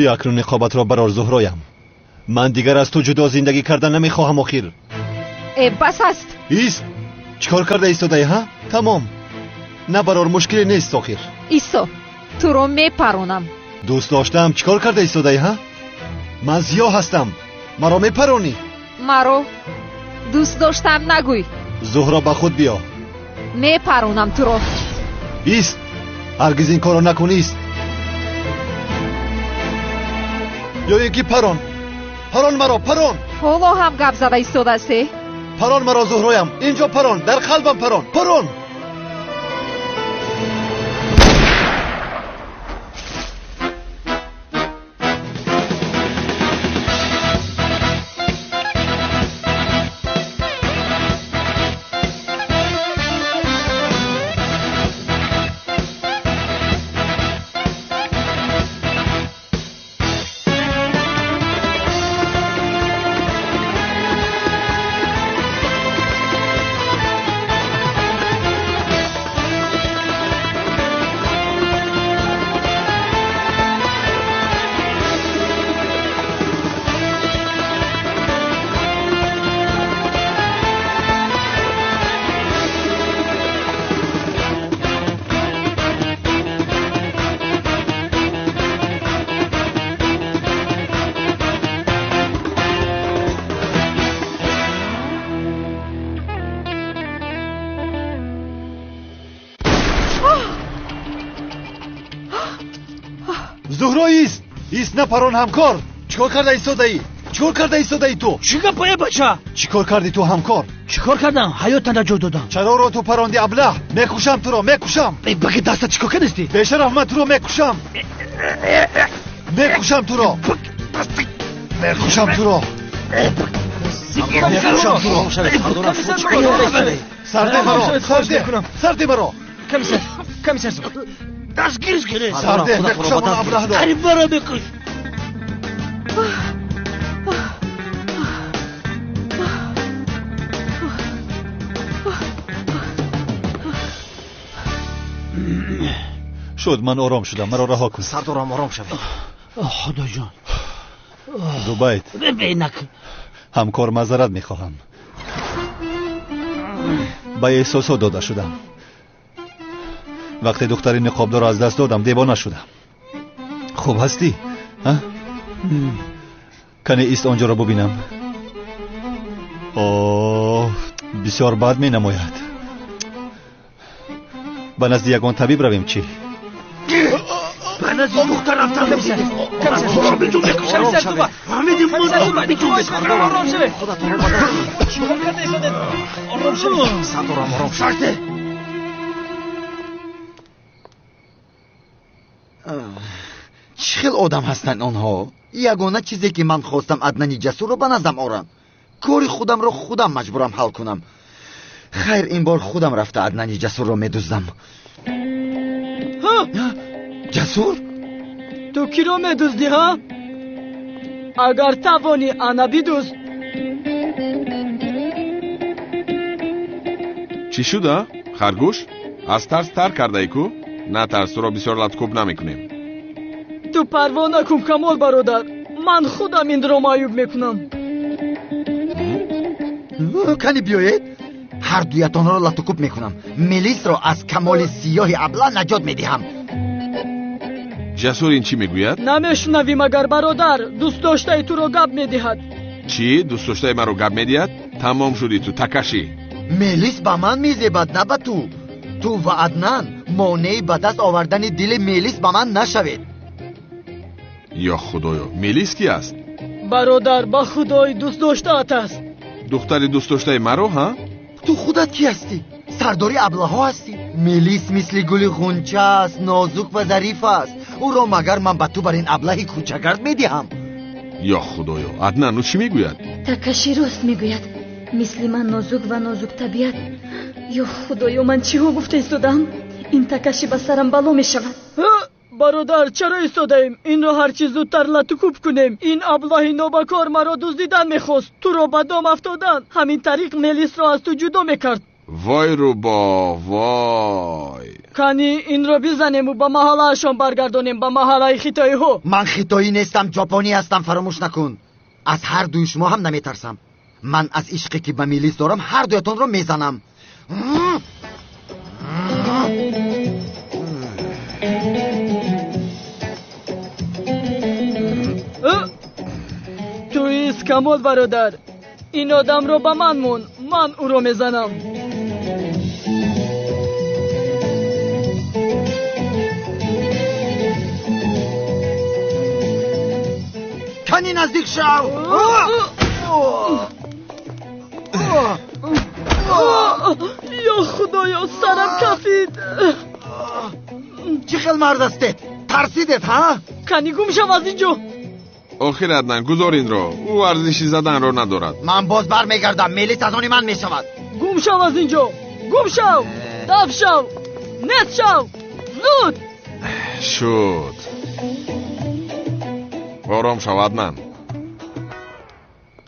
Биё акнун ниқобатро барор, Зуҳроям. Ман дигар аз ту ҷудо зиндагӣ кардан намехоҳам охир. Э, бас аст. Ист! Чӣ кор карда истодаӣ, ҳа? Тамом. На барор, мушкиле нест охир. Исо, туро мепаронам. Дӯст доштаам, чӣ кор карда истодаӣ, ҳа? Ман зиё ҳастам. Маро мепаронӣ? Маро дӯст доштаам нагӯй. Зуҳро, ба худ биё. Мепаронам туро. Ист! Ҳаргиз ин корро накун, ист. Ё ин ки парон. Парон маро, парон. Ҳоло ҳам гап зада истодаастӣ? Парон маро, Зуҳроям. Инҷо парон, дар қалбам парон. Парон. Зуҳро, ист! Ист, напарон, ҳамкор! Чӣ кор карда истодаӣ? Чӣ кор карда истодаӣ ту? Чӣ гапа, э бача? Чӣ кор кардӣ ту, ҳамкор? Чӣ кор кардам? Ҳаётан наҷот додам. Чароро ту паронди, аблаҳ? Мекушам туро, мекушам. Э, баги даста чӣ кор кардасти? Бешараф, ман туро мекушам. Мекушам туро. Мекушам туро. Мекушам туро. Сарде маро, сарде, сарде маро. Комиссар, комиссар. Дастгириш кунед. Сарде, мекушам он аблаҳро. Қариб маро мекуш. Шуд, ман ором шудам, маро раҳо кун. Сардорам, ором шавед. Худоҷон. Зубайд. Бинак. Ҳамкор, маъзарат мехоҳам. Ба эҳсосот дода шудам. Вақте духтари ниқобдорро аз даст додам, девона шудам. Хуб ҳастӣ? Кане ист, онҷоро бубинам. Оҳ, бисёр бад менамояд. Ба назди ягон табиб равем чӣ? Ба назди духтар рафтан. Сардорам, ором шавед. Чӣ хел одам ҳастанд онҳо? Ягона чизе ки ман хостам Аднани Ҷасурро ба наздам орам. Кори худамро худам маҷбурам ҳал кунам. Хайр, ин бор худам рафта Аднани Ҷасурро медуздам. Ҷасур? Ту киро медуздӣ, ҳа? Агар тавонӣ, ана бидузд. Чӣ шуда, харгӯш? Аз тарс тар кардаӣ ку? Натарс, туро бисёр латкӯб намекунем. Ту парво накун, Камол бародар. Ман худам инро маъюб мекунам. Кани биёед, ҳар дуятонро латукӯб мекунам. Мелисро аз Камоли сиёҳи абла наҷот медиҳам. Ҷасур, ин чӣ мегӯяд? Намешунавӣ магар, бародар? Дӯстдоштаи туро гап медиҳад. Чӣ? Дӯстдоштаи маро гап медиҳад? Тамом шудӣ ту, такашӣ. Мелис ба ман мезебад, на ба ту. Ту ва Аднан монеи ба даст овардани дили Мелис ба ман нашавед. Ё худоё, Мелис ки аст? Бародар, ба худои дӯстдоштаат аст. Духтари дӯстдоштаи маро, ҳа? Ту худат кӣ ҳастӣ? Сардори аблаҳо ҳастӣ. Мелис мисли гули ғунча аст, нозук ва зариф аст. Ӯро магар ман ба ту бар ин аблаҳи кӯчагард медиҳам? Ё худоё, Аднан, ӯ чӣ мегӯяд? Такаши рост мегӯяд. Мисли ман нозук ва нозуктабиат. Ё худоё, ман чиҳо гуфта истодам? Ин такаши ба сарам бало мешавад. Бародар, чаро истодаем? Инро ҳарчи зудтар латукӯб кунем. Ин аблаҳи нобакор маро дуздидан мехост. Туро ба дом афтодан. Ҳамин тариқ Мелисро аз ту ҷудо мекард. Вой рӯбоҳ, вой. Кани инро бизанему ба маҳаллаашон баргардонем, ба маҳаллаи хитоиҳо. Ман хитоӣ нестам, ҷопонӣ ҳастам, фаромӯш накун. Аз ҳар дуи шумо ҳам наметарсам. Ман аз ишқе ки ба милис дорам ҳар дуятонро мезанам. Ту Искамол бародар, ин одамро ба ман мон, ман ӯро мезанам. Кани наздик шав! Ё худоё, сарам кафид! Чӣ хел мард ҳастед? Тарсидед, ҳа? Кани гум шав аз ин ҷо! Охир Аднан, гузор инро. Ӯ арзиши заданро надорад. Ман боз бармегардам, милис аз они ман мешавад. Гум шав аз ин ҷо! Гум шав! Даф шав! Нест шав! Зуд! Шуд. Ором шав, Аднан.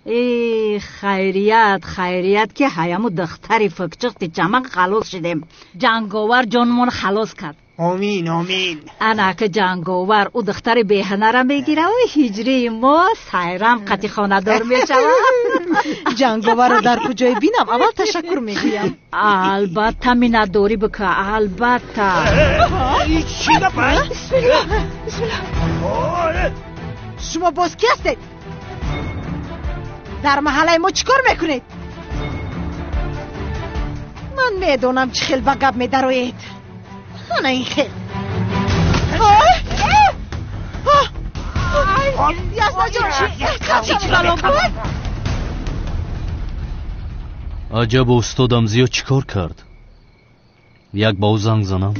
Э, хайрият, хайрият ки ҳаяму духтари фукчиқти чаман халос шидем. Ҷанговар ҷонмон халос кард. Омин, омин. Анака ҷанговар ӯ духтари беҳунара мегира, ҳиҷрии мо сайрам қати хонадор мешавад. Ҷанговарро дар куҷое бинам, аввал ташаккур мегӯям. Албатта миннатдорӣ бика, албатта. Чӣ гап? Бисмиллоҳ, бисмиллоҳ. Шумо боз кӣ ҳастед? Дар маҳаллаи мо чӣ кор мекунед? Ман медонам чӣ хел ба гап медароед. Ана ин хел. Аҷаб, устодам зиёд чӣ кор кард? Як ба ӯ занг занам.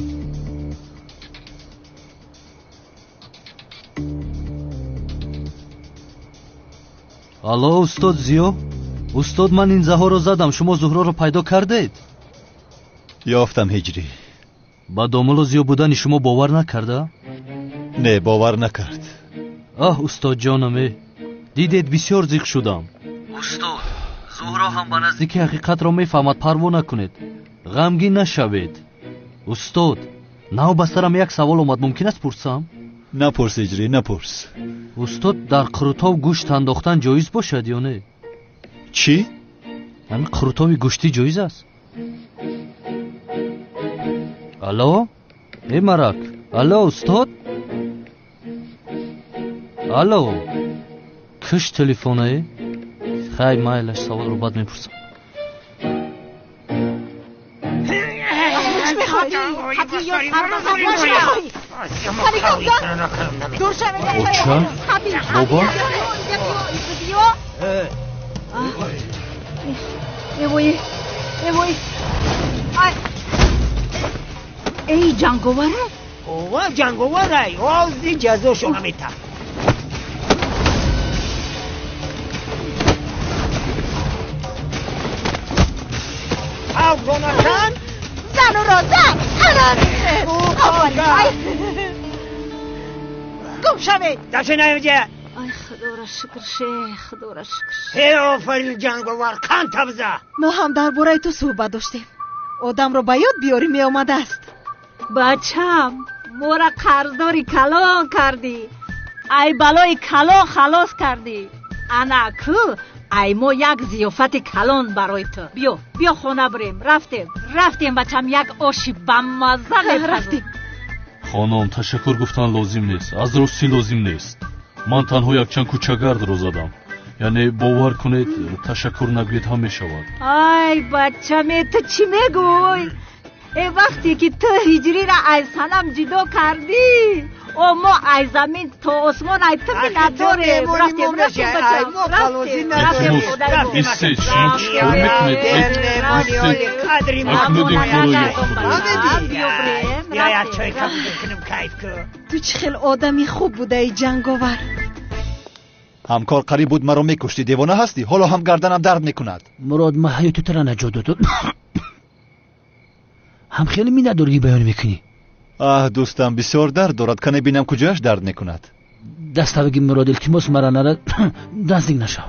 Алло, устод Зиё? Устод, ман ин заҳоро задам, шумо Зуҳроро пайдо кардед? Ёфтам, ҳиҷрӣ. Ба домулло Зиё будани шумо бовар накарда? Не, бовар накард. Аҳ, устодҷонам, э, дидед, бисёр зиқ шудам. Устод, Зуҳро ҳам ба наздики ҳақиқатро мефаҳмад, парво накунед. Ғамгин нашавед. Устод, нав ба сарам як савол омад, мумкин аст пурсам? Напурс, ҳиҷрӣ, напурс. Устод, дар қурутов гӯшт андохтан ҷоиз бошад ё не? Чӣ? Ҳамин қурутови гӯштӣ ҷоиз аст? Алло? Э, марак. Алло, устод? Алло? Киш телефонае? Хай, майлаш, саволро баъд мепурсам. Оча? Бобо? Эвой, эвой. Эй, ҷанговара? Ова, ҷанговарай, ози ҷазошо намета. Авронакан? Зануро зан! Гум шавед! Дашинаевҷа! Ай, худоро шукр, шех, худоро шукр. Ҳе, офарин ҷанговар, кан табза! Мо ҳам дар бораи ту суҳбат доштем. Одамро ба ёд биёрӣ меомадааст. Бачам, мора қарздори калон кардӣ. Ай балои калон халос кардӣ. Ана ку, ай мо як зиёфати калон барои ту. Биё, биё хона бирем. Рафтем, рафтем, бачам, як оши бамазза мепазем. Рафтем. Хонум, ташаккур гуфтан лозим нест. Аз ростӣ лозим нест. Ман танҳо якчанд кӯчагардро задам. Яъне бовар кунед, ташаккур нагӯед ҳам мешавад. Ай, бачаме, ту чӣ мегӯй? Э, вақте ки ту ҳиҷриро аз санам ҷудо кардӣ, о мо аз замин то осмон ай ту миннатдорем. Рафтем, рафтем, бачам, рафтем, рафтем. Истед, шумо чӣ кор мекунед? Истед, накунед ин корро, ё Худо. Ту чӣ хел одами хуб будаи, ҷанговар. Ҳамкор, қариб буд маро мекуштӣ. Девона ҳастӣ? Ҳоло ҳам гарданам дард мекунад. Мурод, ман ҳаёти туро наҷот додам. Ҳам хеле миннатдорӣ баён мекунӣ. Аҳ, дӯстам, бисёр дард дорад. Кане бинам куҷояш дард мекунад. Даставаги Мурод, илтимос, мара нара наздик нашав.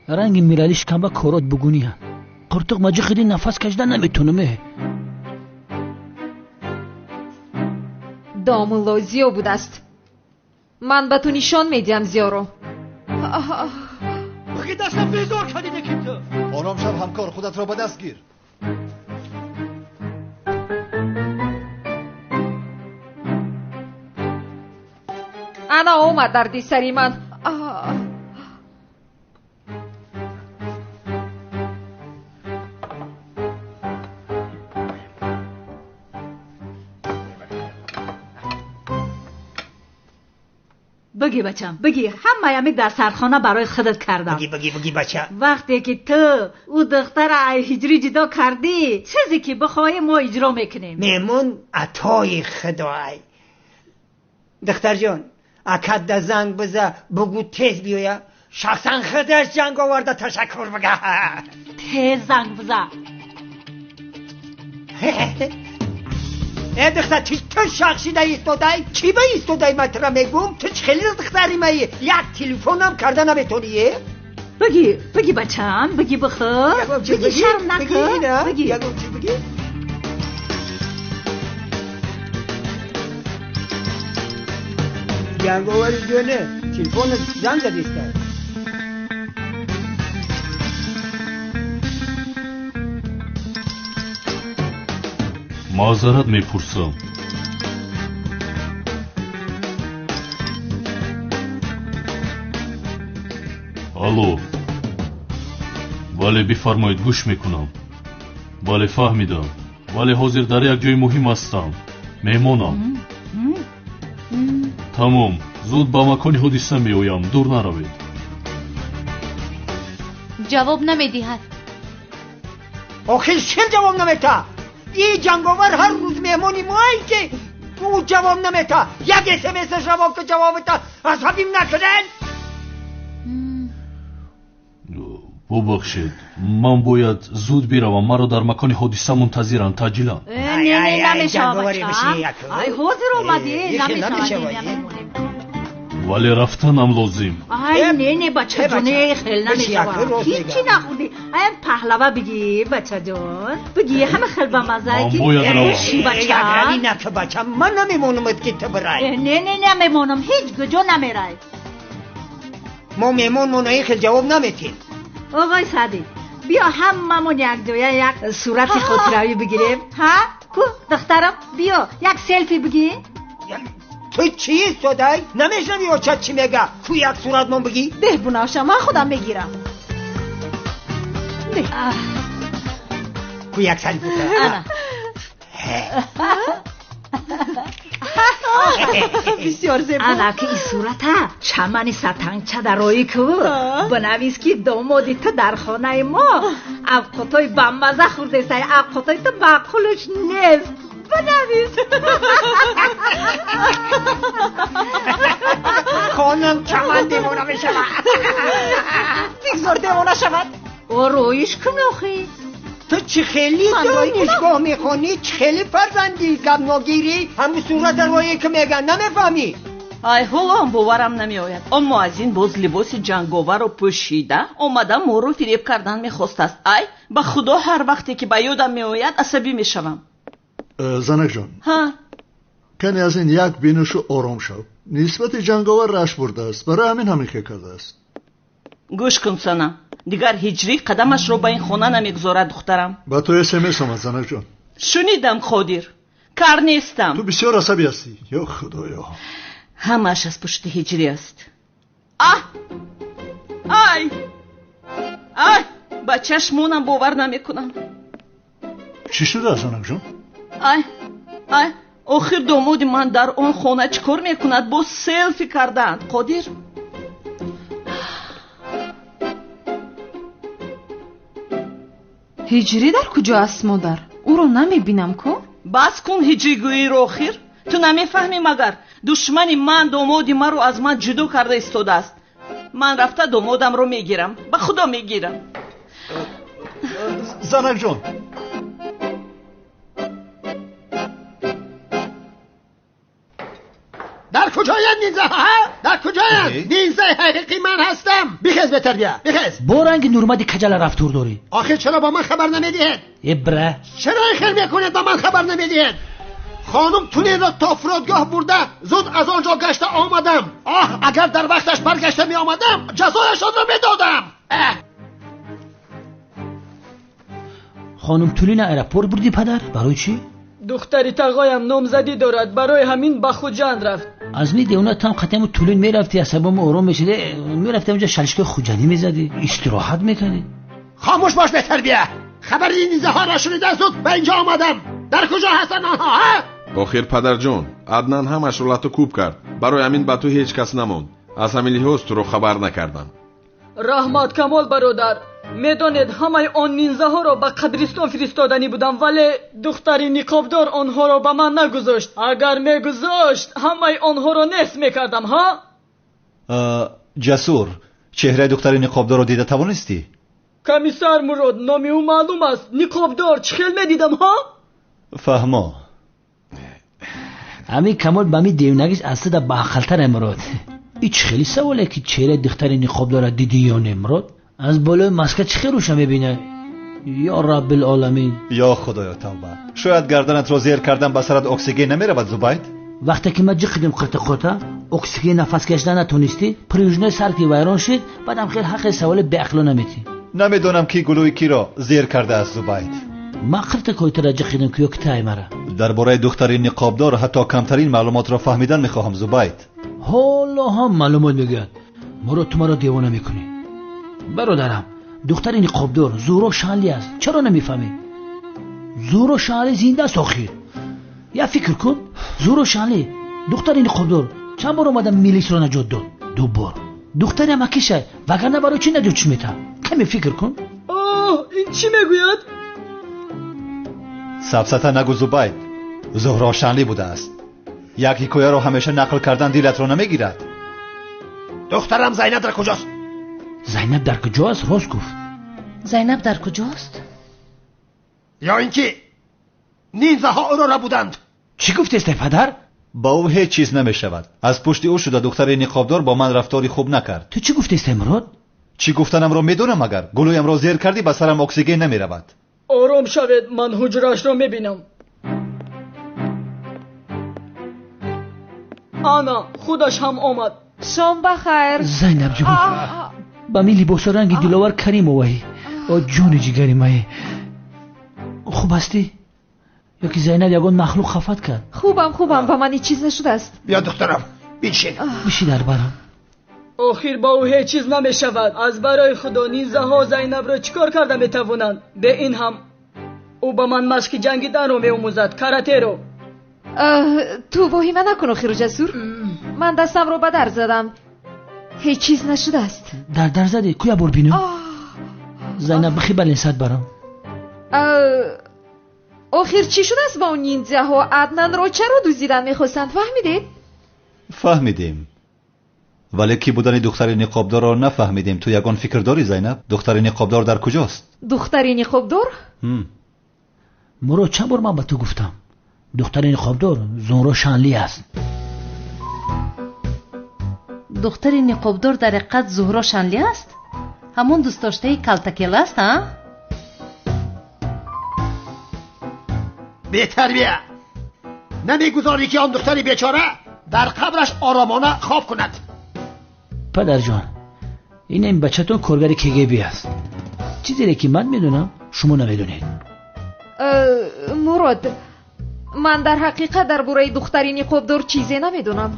Ранги мирали шикамба корот бугуния. Қуртуқ маҷиқиди нафас кашида наметунам. Домулло зиё будааст. Ман ба ту нишон медиҳам зиёро. Бигӣ даста безор кардӣ ки ту. Ором шав ҳамкор, худатро ба даст гир. Ана омад дарди сари ман. Бигӣ бачам, бигӣ, ҳамаями дар сархона барои худат кардам. Бигӣ, бигӣ, бигӣ бача. Вақте ки ту ӯ духтара ай ҳиҷрӣ ҷудо кардӣ, чизе ки бихоҳӣ мо иҷро мекунем. Меҳмон атои худоай. Духтарҷон, акат да занг биза, бугӯ тез биёя. Шахсан худаш ҷанг оварда ташаккур бага. Тез занг биза. Э духтар, ту шахшида истодай? Чӣ ба истодай ман тура мегӯм? Ту чӣ хеле духтари маи? Як телефонам карда наметонӣ, е? Бигӣ, бигӣ бачам, бигӣ бихӯр. Бигӣ шарм накун. Бигӣ. Ягон чиз бигӣ. Ҷанговари ҷоне, телефонат занг задиста. Маъзарат мепурсам. Алло. Бале, бифармоед, гӯш мекунам. Бале, фаҳмидам. Бале, ҳозир дар як ҷои муҳим ҳастам. Меҳмонам. Тамом, зуд ба макони ҳодиса меоям, дур наравед. Ҷавоб намедиҳад. Охир чил ҷавоб намета? И ҷанговар ҳар рӯз меҳмони моай ки ӯ ҷавоб намета. Як смс равон ки ҷавобата асабим накунед. Бубахшед, ман бояд зуд биравам. Маро дар макони ҳодиса мунтазиранд, таъҷилан. Не, не, намешавад бача. Ай, ҳозир омадӣ, намешавад. Вале рафтанам лозим. Ай, не, не, бачаҷон, хел намешавад. Ҳичи нахӯрдӣ. Ай, паҳлава бигӣ, бачаҷон. Бигӣ, ҳама хел бамаза ки. Ман бояд равам. Бача. Нака, бача, ман намемонамад ки ту бирай. Не, не, намемонам, ҳеҷ куҷо намерай. Мо меҳмонмона ин хел ҷавоб наметем. Оғои Саъдӣ, биё ҳамамон якҷоя як сурати хотиравӣ бигирем. Ҳа? Ку, духтарам, биё як селфи бигир. Ту чӣ истодай? Намешнавӣ очат чӣ мега? Ку як суратмон бигӣ? Деҳ Бунафша, ман худам мегирам. Деҳ. Ку як селфи. Ана. Бисёр зебо. Ана ки ин сурата чамани сатангча дароӣ ку. Бинавис ки домоди ту дар хонаи мо авқотҳои бамаза хӯрдесай, авқотҳои ту маъқулш нест. Бинавис. Хонам чаман девона мешавад. Бигзор девона шавад. Ороиш кун охи. Ту чӣ хеле донишгоҳ мехонӣ, чӣ хеле фарзандӣ гапногирӣ, ҳамун сурата рое ки меган намефаҳмӣ. Ай, ҳоло ҳам боварам намеояд. Он муаззин боз либоси ҷанговарро пӯшида омада моро фиреб кардан мехостааст. Ай, ба худо ҳар вақте ки ба ёдам меояд асабӣ мешавам. Занакҷон, кане аз ин як бинушу ором шав. Нисбати ҷанговар рашк бурдааст, барои ҳамин ҳамин хел кардааст. Гӯш кун, Сана, дигар ҳиҷрӣ қадамашро ба ин хона намегузорад, духтарам. Ба ту смс омад, занакҷон. Шунидам, Қодир, кар нестам. Ту бисёр асабӣ ҳастӣ. Ё худоё. Ҳамааш аз пушти ҳиҷрӣ аст. Аҳ, ай, ай, ба чашмонам бовар намекунам. Чӣ шуда, занакҷон? Ай, ай, охир домоди ман дар он хона чӣ кор мекунад? Боз селфи кардаанд, Қодир. Ҳиҷрӣ дар куҷо аст, модар? Ӯро намебинам ку? Бас кун ҳиҷригӯиро охир. Ту намефаҳмӣ магар? Душмани ман домоди маро аз ман ҷудо карда истодааст. Ман рафта домодамро мегирам. Ба худо мегирам. Занакҷон, Дар куҷоянд нинзаҳо? Дар куҷоянд? Нинзаи ҳақиқӣ ман ҳастам. Бихез бетарбия, бихез. Бо ранги нурмади каҷала рафтор дорӣ. Охир чаро ба ман хабар намедиҳед? Ибра. Чаро ин хел мекунед, ба ман хабар намедиҳед? Хонум Тулинро то фурудгоҳ бурда, зуд аз он ҷо гашта омадам. Оҳ, агар дар вақташ баргашта меомадам, ҷазояшонро медодам. Хонум Тулина аэропорт бурдӣ падар? Барои чӣ? Духтари тағоям номзадӣ дорад, барои ҳамин ба Хуҷанд рафт. Аз ни девона там қатъиямо Тулин мерафтӣ, асабомо ором мешудӣ, мерафтӣ онҷо шалишкаи хуҷандӣ мезадӣ, истироҳат мекардӣ. Хомӯш бош бетарбия! Хабари нинзаҳоро шунида зуд ба инҷо омадам. Дар куҷо ҳастанд онҳо, ҳа? Охир падарҷон, Аднан ҳамашро лату кӯб кард. Барои ҳамин ба ту ҳеҷ кас намонд. Аз ҳамин лиҳоз туро хабар накардам. Раҳмат Камол бародар. Медонед, ҳамаи он нинзаҳоро ба қабристон фиристоданӣ будам, вале духтари ниқобдор онҳоро ба ман нагузошт. Агар мегузошт, ҳамаи онҳоро нест мекардам, ҳа? Ҷасур, чеҳраи духтари ниқобдорро дида тавонистӣ? Комиссар Мурод, номи ӯ маълум аст. Ниқобдор, чӣ хел медидам, ҳа? Фаҳмо. Ҳамин Камол ба ми девонагиш аз сада баақлтаре, Мурод. И чӣ хели саволе ки чеҳраи духтари ниқобдорро дидӣ ё не, Мурод? Аз болои маска чӣ хел рӯша мебинад? Ё Раббилоламин. Ё Худоё, тавба. Шояд гарданатро зер кардан ба сарат оксиген намеравад, Зубайд? Вақте ки ман ҷиқидим қиртиқота, оксиген нафас кашида натонистӣ, пружинаи сар ки вайрон шид, баъдам хел ҳаққи саволи беақлона метӣ. Намедонам ки гулӯи киро зер кардааст, Зубайд. Ман қиртиқойтара ҷиқидим ки ё ки тай мара. Дар бораи духтари ниқобдор ҳатто камтарин маълумотро фаҳмидан мехоҳам, Зубайд. Ҳоло ҳам маълумот мегӯяд. Мурод, ту маро девона мекунӣ. Бародарам, духтари ниқобдор Зуҳро Шанли аст. Чаро намефаҳмӣ? Зуҳро Шанли зинда аст охир. Я фикр кун, Зуҳро Шанли духтари ниқобдор чанд бор омада милисро наҷот дод? Ду бор. Духтари амакиша, вагарна барои чӣ наҷотш метаҳад? Каме фикр кун. Оҳ, ин чӣ мегӯяд? Сафсата нагӯ, Зубайд. Зуҳро Шанли будааст. Як ҳикояро ҳамеша нақл кардан дилатро намегирад. Духтарам Зайнаб дар куҷост? Зайнаб дар куҷост? Рост гуфт. Зайнаб дар куҷост? Ё ин ки нинзаҳо ӯро рабуданд. Чӣ гуфтесте, падар? Ба ӯ ҳеҷ чиз намешавад. Аз пушти ӯ шуда духтари ниқобдор бо ман рафтори хуб накард. Ту чӣ гуфтесте, Мурод? Чӣ гуфтанамро медонам, агар гулӯямро зер кардӣ ба сарам оксиген намеравад. Ором шавед, ман ҳуҷраашро мебинам. Ана, худаш ҳам омад. Шом ба хайр. Зайнаб ҷон, ба ми либосо ранги Диловар Каримоваи. О ҷони ҷигари мае. Хуб ҳастӣ? Ё ки Зайнаб ягон махлуқ хафат кард? Хубам, хубам, ба ман ҳеҷ чиз нашудааст. Биё духтарам, биншин. Биши дар барам. Охир ба ӯ ҳеҷ чиз намешавад. Аз барои Худо нинзаҳо Зайнабро чӣ кор карда метавонанд? Бе ин ҳам ӯ ба ман машқи ҷангиданро меомӯзад, каратеро. Ту воҳима накун, охиру Ҷасур. Ман дастамро ба дар задам. Ҳеҷ чиз нашудааст. Дар дар задӣ? Ку як бор бинам? Зайнаб, бихи баленсат барам. Охир чӣ шудааст ба он ниндзяҳо? Аднанро чаро дуздидан мехостанд? Фаҳмидед? Фаҳмидем. Вале ки будани духтари ниқобдорро нафаҳмидем. Ту ягон фикр дорӣ, Зайнаб? Духтари ниқобдор дар куҷост? Духтари ниқобдор? Мурод, чанд бор ман ба ту гуфтам, духтари ниқобдор Зуҳро Шанли аст. Духтари ниқобдор дар ҳақиқат Зуҳро Шанли аст? Ҳамон дӯстдоштаи калтакела аст, а? Бетарбия! Намегузорӣ ки он духтари бечора дар қабраш оромона хоб кунад. Падарҷон, ин ин бачатон коргари КГБ аст. Чизере ки ман медонам, шумо намедонед. Мурод, ман дар ҳақиқат дар бораи духтари ниқобдор чизе намедонам.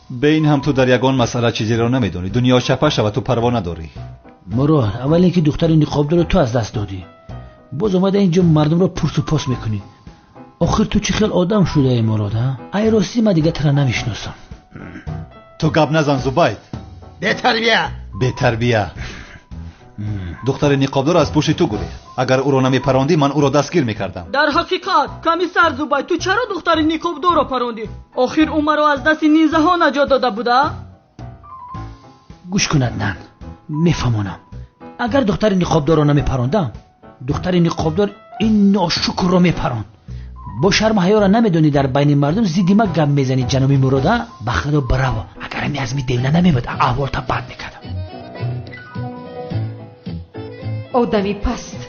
Бе ин ҳам ту дар ягон масъала чизеро намедонӣ. Дунё чапа шава, ту парво надорӣ. Мурод, аввал ин ки духтари ниқобдорро ту аз даст додӣ, боз омада инҷо мардумро пурсу пос мекунӣ. Охир ту чӣ хел одам шудаӣ, Мурод, а? Ай ростӣ ман дига тура намешиносам. Ту гап назан, Зубайд. Бетарбия! Бетарбия! Духтари ниқобдор аз пушти ту гурехт. Агар ӯро намепарондӣ, ман ӯро дастгир мекардам. Дар ҳақиқат, комиссар Зубайд, ту чаро духтари ниқобдорро парондӣ? Охир ӯ маро аз дасти нинзаҳо наҷот дода буда? Гӯш кун, Аднан, мефаҳмонам. Агар духтари ниқобдорро намепарондам, духтари ниқобдор ин ношукрро мепаронд. Бо шарму ҳаёро намедонӣ, дар байни мардум зидди ма гап мезанӣ, ҷаноби Мурод, а? Ба худо браво. Агар ҳами азми девна намебуд, аҳволта бад мекардам. Одами паст.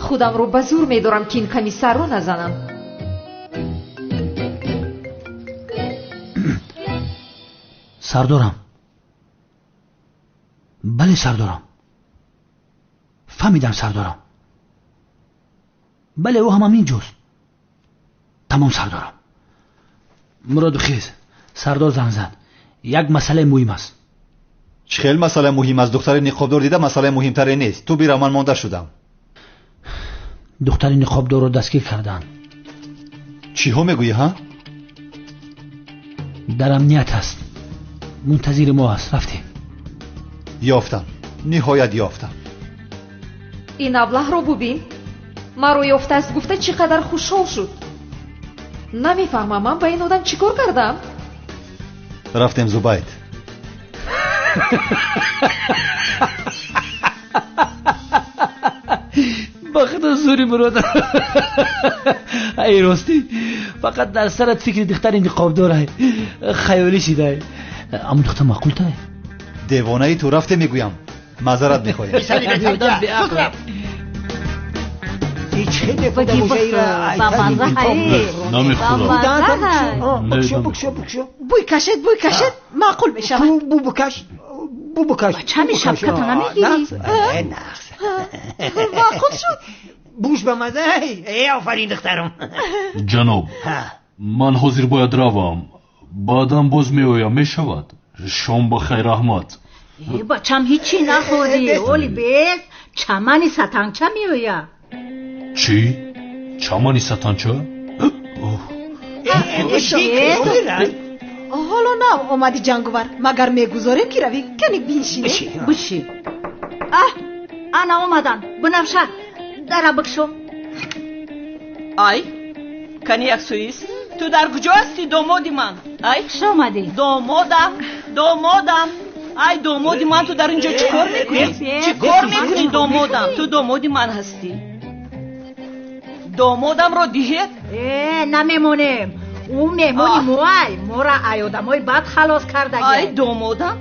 Худамро ба зур медорам, ки ин комиссарро назанам. Сардорам. Бале, сардорам. Фаҳмидам, сардорам. Бале, ӯ ҳам ҳамин ҷост. Тамом, сардорам. Муроду хез, сардор занг зад. Як масъалаи муҳим аст. Чӣ хел масъала муҳим аст? Духтари ниқобдор дида масъалаи муҳимтаре нест. Ту бира, ман монда шудам. Духтари ниқобдорро дастгир карданд. Чиҳо мегӯӣ, ҳа? Дар амният аст, мунтазири мо аст. Рафтем. Ёфтам, ниҳоят ёфтам. Ин аблаҳро бубин, маро ёфтааст гуфта чӣ қадар хушҳол шуд. Намефаҳмам, ман ба ин одам чӣ кор кардам? Рафтем, Зубайд. Ба худо зури, Мурод. Ай ростӣ, фақат дар сарат фикри духтари ниқобдорай, хаёлӣ шидай. Аммо духтар маъқултай. Девонаи ту, рафте мегӯям. Маъзарат мехоҳем. Одам беақл. Намехӯрам. Бӯй кашед, бӯй кашед, маъқул мешавад. Бу букаш, бу букаш. Бачами, шапката намегирӣ? Маъқул шуд. Буш ба маза. Э, офарин, духтарам. Ҷаноб, ман ҳозир бояд равам, баъдан боз меоям, мешавад? Шом ба хайр, раҳмат. Э, бачам, ҳичи нахӯрдӣ. Оли бес чамани сатанча меояд. Чӣ? Чамани сатанча? Ҳоло нав омади, ҷанговар, магар мегузорем, ки равӣ? Кани биншине. Бишин. Аҳ, ана омадан. Бунафша, дара бикшо. Ай, кани як суист, ту дар куҷо ҳастӣ, домоди ман? Ай, хуш омадӣ. Домодам, домодам. Ай, домоди ман, ту дар ин ҷо чӣ кор мекунӣ? Чӣ кор мекунӣ, домодам? Ту домоди ман ҳастӣ. Домодамро диҳед. Э, намемонем. Ӯ меҳмони моай, моро ай одамои бад халос кардаги. Ай, домодам,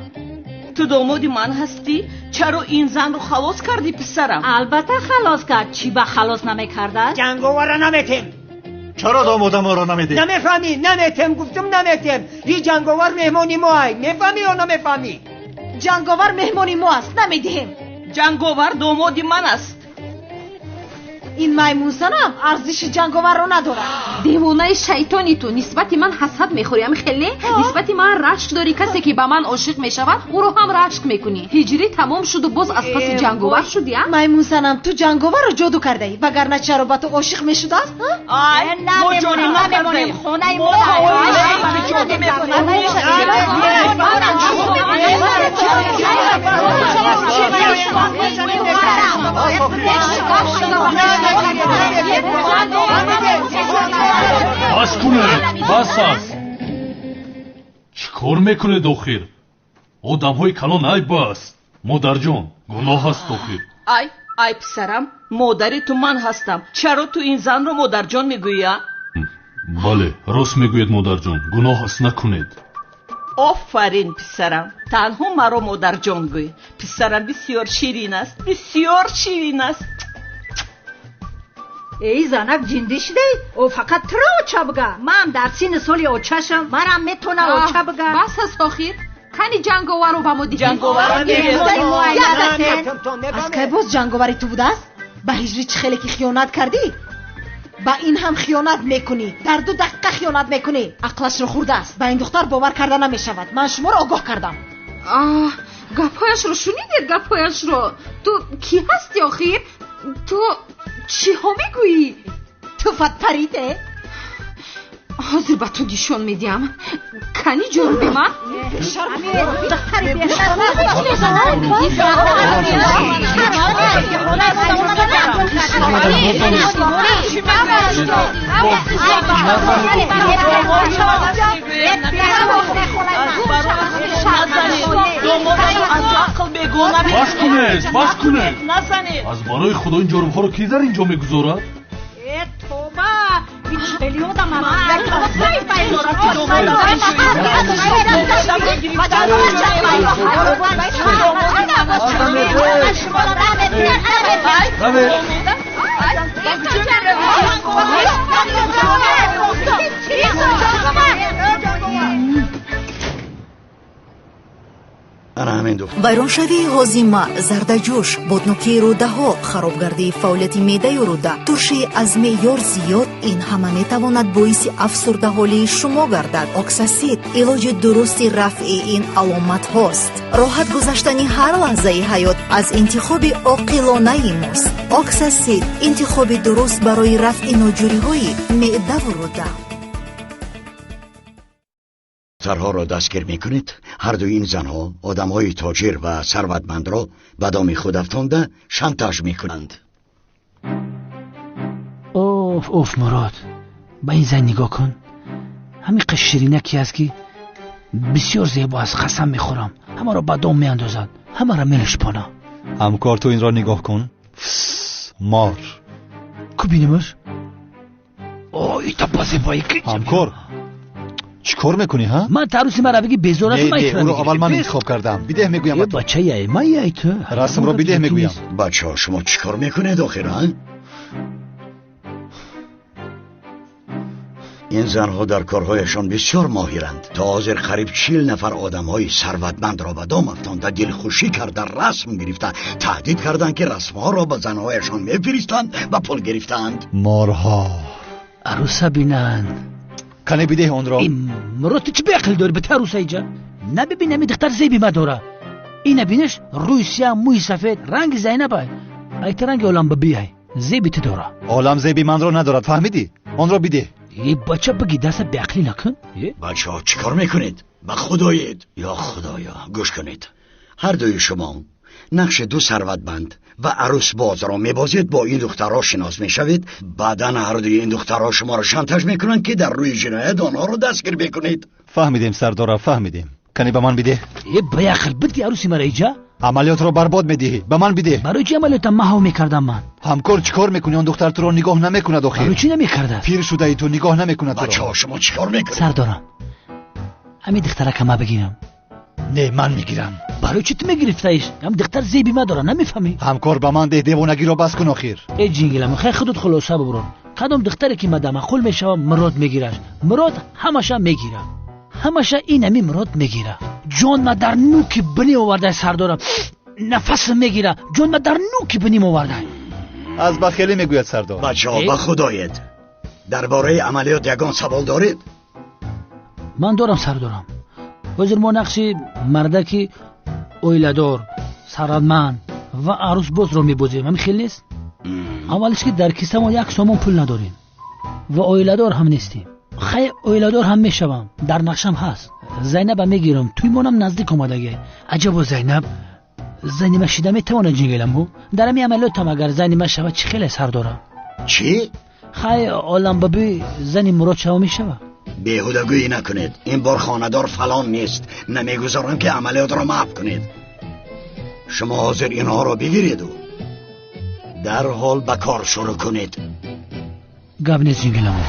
ту домоди ман ҳастӣ, чаро ин занро халос кардӣ, писарам? Албатта халос кард, чӣ ба халос намекардааст? Ҷанговара наметем. Чаро домодаморо намедиҳ? Намефаҳмӣ? Наметем, гуфтум, наметем. И ҷанговар меҳмони моай, мефаҳмӣ ё намефаҳмӣ? Ҷанговар меҳмони мо аст, намедиҳем. Ҷанговар домоди ман аст. Ин маймунзанам арзиши ҷанговарро надорад. Девонаи шайтони, ту нисбати ман ҳасад мехӯрӣ, ами хеле нисбати ман рашк дорӣ. Касе ки ба ман ошиқ мешавад, ӯро ҳам рашк мекунӣ. Ҳиҷрӣ тамом шуду боз аз паси ҷанговар шудӣ, а? Маймунзанам, ту ҷанговарро ҷоду кардаӣ, вагарна чаро ба ту ошиқ мешудааст? Ай, мо ҷоду намемонем, хонаи мо. Бас кунед, бас аст. Чӣ кор мекунед охир, одамҳои калон? Ай, бас, модарҷон, гуноҳ аст охир. Ай, ай, писарам, модари ту ман ҳастам. Чаро ту ин занро модарҷон мегӯӣ, а? Бале, рост мегӯед, модарҷон, гуноҳ аст, накунед. Офарин, писарам, танҳо маро модарҷон гӯй. Писарам бисёр ширин аст, бисёр ширин аст. Эй, занак, ҷиндӣ шудаи? О, фақат туро оча бига? Ман дар синни соли очашам, марам метона оча бига. Бас аст охир. Кани ҷанговарро ба мо диҳед. Аз кай боз ҷанговари ту будааст? Ба ҳиҷрӣ чӣ хеле ки хиёнат кардӣ, ба ин ҳам хиёнат мекунӣ. Дар 2 дақиқа хиёнат мекунӣ. Ақлашро хӯрдааст. Ба ин духтар бовар карда намешавад. Ман шуморо огоҳ кардам. Аҳ, гапҳояшро шунидед, гапҳояшро? Ту кӣ ҳастӣ охир? Ту чиҳо мегӯӣ? Туфат париде. Ҳозир ба ту нишон медиҳам. Кани ҷоруби ман? Духтари. Аз ақл бегона. Бас кунед, бас кунед. Назанед. Аз барои худо, ин ҷорубҳоро кӣ дар ин ҷо мегузорад? Э, тоба. Хеле одам Вайроншавии ҳозима, зардаҷӯш, боднокии рӯдаҳо, харобгардии фаъолияти меъдаю рӯда, туршии аз меъёр зиёд, ин ҳама метавонад боиси афсурдаҳолии шумо гардад. Оксасид илоҷи дурусти рафъи ин аломатҳост. Роҳат гузаштани ҳар лаҳзаи ҳаёт аз интихоби оқилонаи мост. Оксасид интихоби дуруст барои рафъи ноҷӯриҳои меъдаву рӯда. Духтарҳоро дастгир мекунед. Ҳардуи ин занҳо одамҳои тоҷир ва сарватмандро ба доми худ афтонда шантаж мекунанд. Оф, оф, Мурод, ба ин зан нигоҳ кун. Ҳамин қаш ширинаке аст, ки бисёр зебо аст. Қасам мехӯрам, ҳамаро ба дом меандозад, ҳамаро мелушпона. Ҳамкор, ту инро нигоҳ кун. Мор. Ку бинемаш? О, ита ба зебоӣ. Ҳамкор, чӣ кор мекунӣ, ҳа? Ман таруси мара бигӣ, безор аст. Не, ӯро аввал ман интихоб кардам. Бидеҳ, мегӯям. Бача, яй ман, яй ту. Расмро бидеҳ, мегӯям. Бачаҳо, шумо чӣ кор мекунед охир, а? Ин занҳо дар корҳояшон бисёр моҳиранд. То ҳозир қариб 40 нафар одамҳои сарватмандро ба дом афтонда, дилхушӣ карда, расм гирифта, таҳдид карданд, ки расмҳоро ба занҳояшон мефиристанд ва пул гирифтаанд. Морҳо аруса бинанд. Кане бидеҳ онро. Мурод, ту чӣ беақлӣ дорӣ? Ба аруса иҷа набибин, ами духтар зеби ма дора. Ина бинеш, рӯи сиёҳ, мӯи сафед, ранги Зайнабай. Айта ранги олам бибиай, зеби ту дора. Олам зеби манро надорад, фаҳмидӣ? Онро бидеҳ. Е, бача, биги даста, беақлӣ накун. Бачаҳо, чӣ кор мекунед? Ба худоед, ё худоё, гӯш кунед. Ҳардуи шумо нақши ду сарватманд ва арӯсбозро мебозед, бо ин духтарҳо шинос мешавед. Баъдан ҳардуи ин духтарҳо шуморо шантаж мекунанд, ки дар рӯи ҷиноят онҳоро дастгир мекунед. Фаҳмидем, сардора, фаҳмидем. Кане ба ман бидеҳ. Е, беақл, бидги арӯси мара иҷа. Амалиётро барбод медиҳӣ, ба ман бидеҳ. Барои чӣ амалиётам маҳв мекардам ман? Ҳамкор, чӣ кор мекунӣ? Он духтар туро нигоҳ намекунад охир. Барои чӣ намекардааст? Пир шудаи ту, нигоҳ намекунад туро. Бачаҳо, шумо чӣ кор мекунед? Сардорам, ҳамин духтарака ма бигирам. Не, ман мегирам. Барои чӣ ту мегирифтаиш? Ҳам духтар зеби ма дора, намефаҳмӣ? Ҳамкор, ба ман деҳ, девонагиро бас кун охир. Э, ҷингилам, хай худут хулоса бубурон. Кадом духтаре ки мада маъқул мешава, Мурод мегираш. Мурод ҳамаша мегира, ҳамаша ин ами Мурод мегира. Ҷон ма дар нуки бинӣ овардай, сардорам, нафасм мегира. Ҷон ма дар нуки биним овардай. Аз бахелӣ мегӯяд сардор. Бачаҳо, ба худоед, дар бораи амалиёт ягон савол доред? Ман дорам, сардорам. Ҳозир мо нақши мардаки оиладор, сарватманд ва арӯсбозро мебозем, ҳамин хел нест? Аввалиш ки дар кисамо 1 сомон пул надорем ва оиладор ҳам нестем. Хай, оиладор ҳам мешавам, дар нақшам ҳаст. Зайнаба мегирам, тӯймонам наздик омадагӣ. Аҷабо, Зайнаб зани ма шида метавонад, ҷингиламу? Дар ҳамин амалиётам агар зани ма шавад, чӣ хеле, сардорам? Чӣ? Хай, оламбабӣ зани Мурод шава мешава. Беҳудагӯӣ накунед. Ин бор хонадор фалон нест, намегузорам, ки амалиётро маҳв кунед. Шумо ҳозир инҳоро бигиреду дарҳол ба кор шурӯъ кунед. Гап нест, ҷингиламу.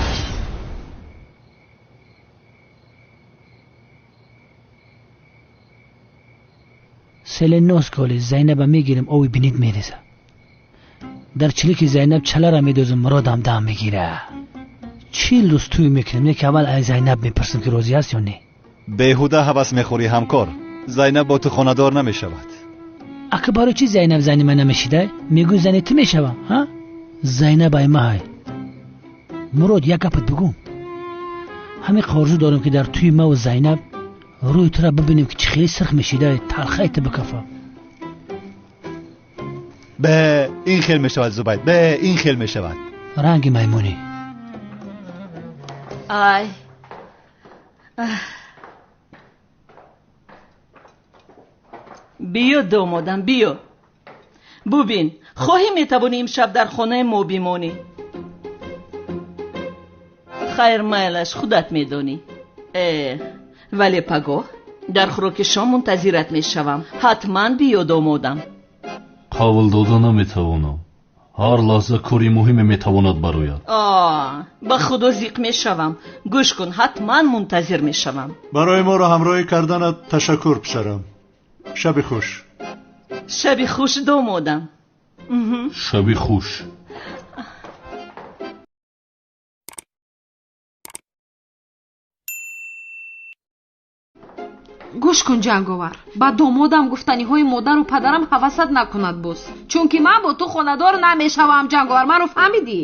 Селенос коли Зайнаба мегирем, ови бинит мереза. Дар чилики Зайнаб чалара медозам, Муродам дам мегира. 40 рӯз тӯй мекунем, яке аввал аз Зайнаб мепурсем, ки розӣ аст ё не. Беҳуда ҳавас мехӯрӣ, ҳамкор. Зайнаб бо ту хонадор намешавад. Ака, барои чӣ Зайнаб зани ман намешида? Мегӯй зани ту мешава, ҳа? Зайнаб ай маҳай. Мурод, як гапат бигӯм. Ҳамин орзу дорем, ки дар тӯи маву Зайнаб рӯи тура бибинем, ки чӣ хеле сирх мешида, талхаи ту бикафа. Бе ин хел мешавад, Зубайд, бе ин хел мешавад. Ранги маймунӣ. Ай, биё, домодам, биё, бубин, хоҳӣ метавонӣ имшаб дар хонаи мо бимонӣ. Хайр, майлаш, худат медонӣ. Э, вале пагоҳ дар хӯроки шом мунтазират мешавам. Ҳатман биё, домодам. Қавл дода наметавонам. Ҳар лаҳза кори муҳиме метавонад барояд. Ба худо зиқ мешавам. Гӯш кун, ҳатман мунтазир мешавам. Барои моро ҳамроҳӣ карданат ташаккур, писарам. Шаби хуш. Шаби хуш, домодам. Шаби хуш. Гӯш кун, ҷанговар, ба домодам гуфтаниҳои модару падарам ҳавасат накунад боз, чунки ман бо ту хонадор намешавам. Ҷанговар, маро фаҳмидӣ?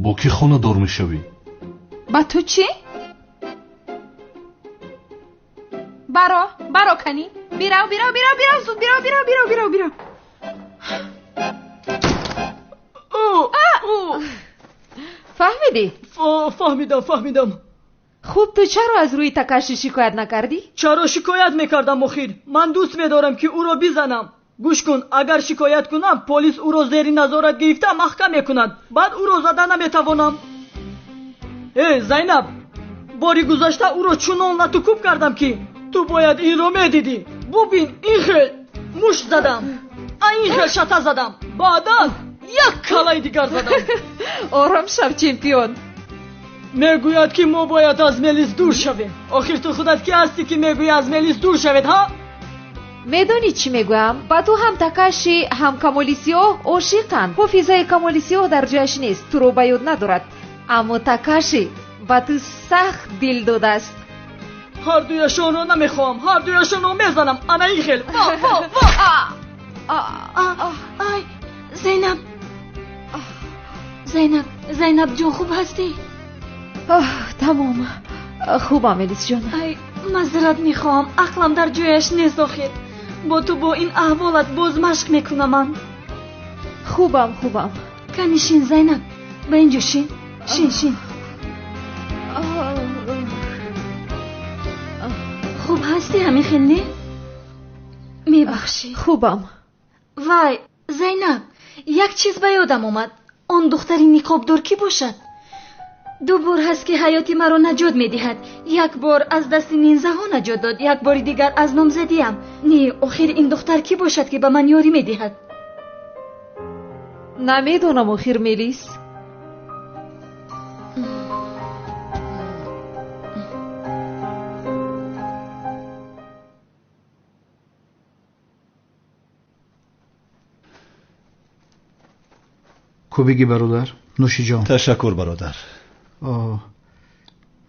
Бо кӣ хонадор мешавӣ? Ба ту чӣ? Баро, баро, канӣ, бирав, бирав, бирав, бирав, зуд бирав, бирав, бирав, бирав, бирав. Фаҳмидӣ? Фаҳмидам, фаҳмидам. Хуб, ту чаро аз рӯи Такаши шикоят накардӣ? Чаро шикоят мекардам охир? Ман дӯст медорам, ки ӯро бизанам. Гӯш кун, агар шикоят кунам, полис ӯро зери назорат гирифта маҳкам мекунад. Баъд ӯро зада наметавонам. Э, Зайнаб, бори гузашта ӯро чунон латукӯб кардам, ки ту бояд инро медидӣ. Бубин, ин хел мушт задам, ин хел шата задам, баъдан як калаи дигар задам. Ором шав, чемпион. Мегӯяд, ки мо бояд аз Мелис дур шавем. Охир ту худат ки ҳастӣ, ки мегӯӣ аз Мелис дур шавед, ҳа? Медонӣ чӣ мегӯям? Ба ту ҳам Такаши, ҳам Камоли Сиёҳ ошиқанд. Ҳофизаи Камоли Сиёҳ дар ҷояш нест, туро ба ёд надорад. Аммо Такаши ба ту сахт дил додааст. Ҳар дуяшонро намехоҳам, ҳар дуяшонро мезанам. Ана ин хел. Ва, ва, ва. Ай, Зайнаб, Зайнаб, Зайнаб ҷон, хуб ҳастӣ? Тамом, хубам, Элисҷон. Ай, мазрат мехоҳам, ақлам дар ҷояш нест охир. Бо ту бо ин аҳволат боз машқ мекунам ман. Хубам, хубам. Кани шин, Зайнаб, ба ин ҷо шин, шин, шин. Хуб ҳастӣ, ҳамин хел не? Мебахшӣ. Хубам. Вай, Зайнаб, як чиз ба ёдам омад. Он духтари ниқобдор кӣ бошад? Ду бор ҳаст, ки ҳаёти маро наҷот медиҳад. Як бор аз дасти нинзаҳо наҷот дод, як бори дигар аз номзадиам. Не, охир ин духтар кӣ бошад, ки ба ман ёрӣ медиҳад? Намедонам охир, Мелис. Кубиги бародар, нӯшиҷон. Ташаккур, бародар.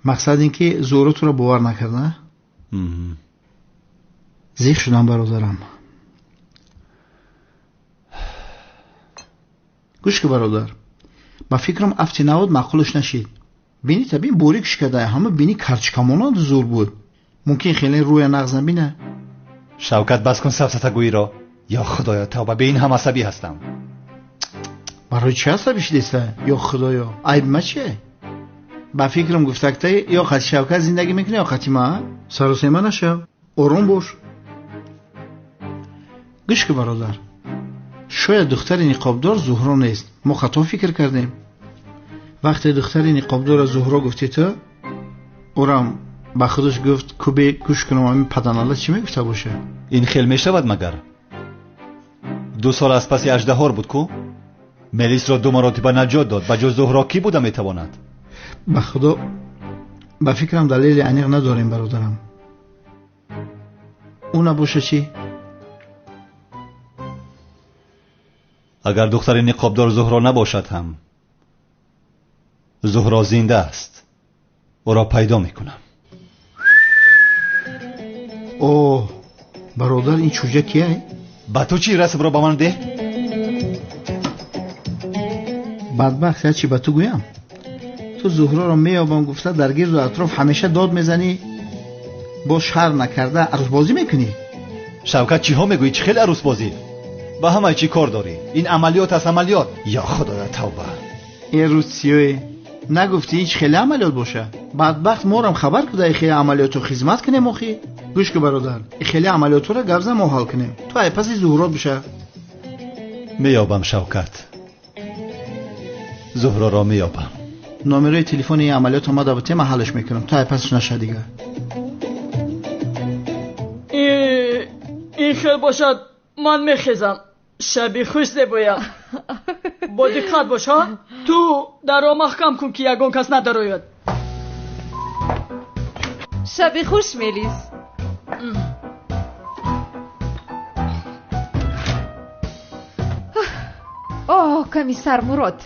Мақсад ин ки Зуҳро туро бовар накард, на? Зиқ шудам, бародарам. Гӯш ки, бародар, ба фикрам афти навод маъқулаш нашид. Бини табин борик шикада, ҳама бини карчкамонанд зур буд. Мумкин хеле рӯя нағз набина. Шавкат, бас кун сафсатагӯиро. Ё худоё, тавба, бе ин ҳам асабӣ ҳастам. Барои чӣ асабӣ шудеста? Ё худоё, айби ма чие? Ба фикрам гуфтактаи ё хати Шавкат зиндагӣ мекунӣ, ё хати ма? Саросема нашав, ором бош. Гӯш ки, бародар, шояд духтари ниқобдор Зуҳро нест. Мо хато фикр кардем. Вақте духтари ниқобдорро Зуҳро гуфтӣ ту, ӯрам ба худаш гуфт, кубе гӯш кунам, ҳамин паданала чӣ мегуфта боша? Ин хел мешавад магар? 2 сол аз паси аждаҳор буд ку? Мелисро 2 маротиба наҷот дод. Ба ҷуз Зуҳро кӣ буда метавонад? Ба худо, ба фикрам далели аниқ надорем, бародарам. Ӯ набоша чӣ? Агар духтари ниқобдор Зуҳро набошад ҳам, Зуҳро зинда аст. Ӯро пайдо мекунам. О, бародар, ин чӯҷа кия? Ба ту чӣ? Расмро ба ман деҳ. Бадбахт, ячи ба ту гӯям? Ту Зуҳроро меёбам гуфта дар гирду атроф ҳамеша дод мезанӣ, боз шарм накарда арӯсбозӣ мекунӣ. Шавкат, чиҳо мегӯӣ? Чӣ хел арӯсбозӣ? Ба ҳамаи чӣ кор дорӣ? Ин амалиёт аст, амалиёт. Ё худоё, тавба. Э рӯзсиёе, нагуфтӣ ин чӣ хеле амалиёт боша? Бадбахт, морам хабар куда и хеле амалиётро хизмат кунем охи. Гӯш ку, бародар, и хеле амалиётҳоро гап зан, мо ҳал кунем. Ту ай паси Зуҳро биша. Меёбам, Шавкат, Зуҳроро меёбам. Номерои телефони ин амалиёт омада бутем, ман ҳалш мекунам. Ту ай пасаш наша дигар. Ин хел бошад, ман мехезам. Шаби хуш, зебоям. Бо диққат бош, ҳа? Ту дарро маҳкам кун, ки ягон кас надарояд. Шаби хуш, Мелис. Оҳ, комиссар Мурод,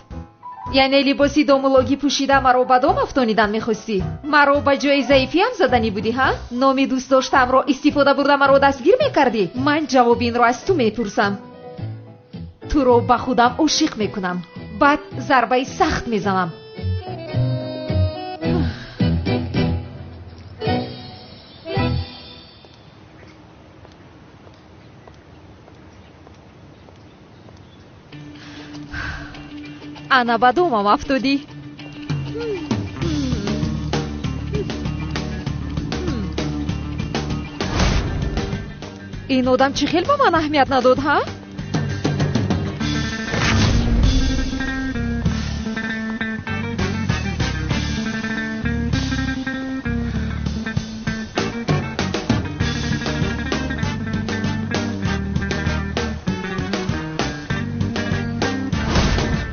яъне либоси домулогӣ пӯшида маро ба дом афтонидан мехостӣ? Маро ба ҷои заифиам заданӣ будӣ, ҳа? Номи дӯстдоштаамро истифода бурда маро дастгир мекардӣ? Ман ҷавоби инро аз ту мепурсам. Туро ба худам ошиқ мекунам, баъд зарбаи сахт мезанам. Ана ба домам афтодӣ. Ин одам чӣ хел ба ман аҳамият надод, ҳа?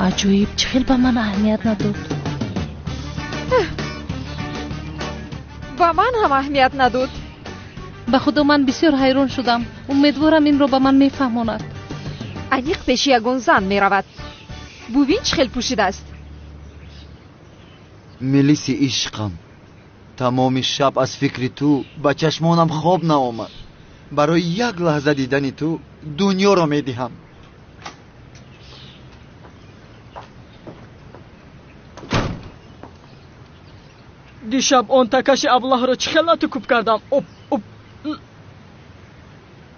Аҷоиб, чӣ хел ба ман аҳамият надод? Ба ман ҳам аҳамият надод. Ба худо, ман бисёр ҳайрон шудам. Умедворам, инро ба ман мефаҳмонад. Аниқ пеши ягон зан меравад. Бубин, чӣ хел пӯшидааст. Мелиси ишқам, тамоми шаб аз фикри ту ба чашмонам хоб наомад. Барои як лаҳза дидани ту дунёро медиҳам. Дишаб он Такаши аблаҳро чӣ хел лату кӯб кардам. Оп, оп.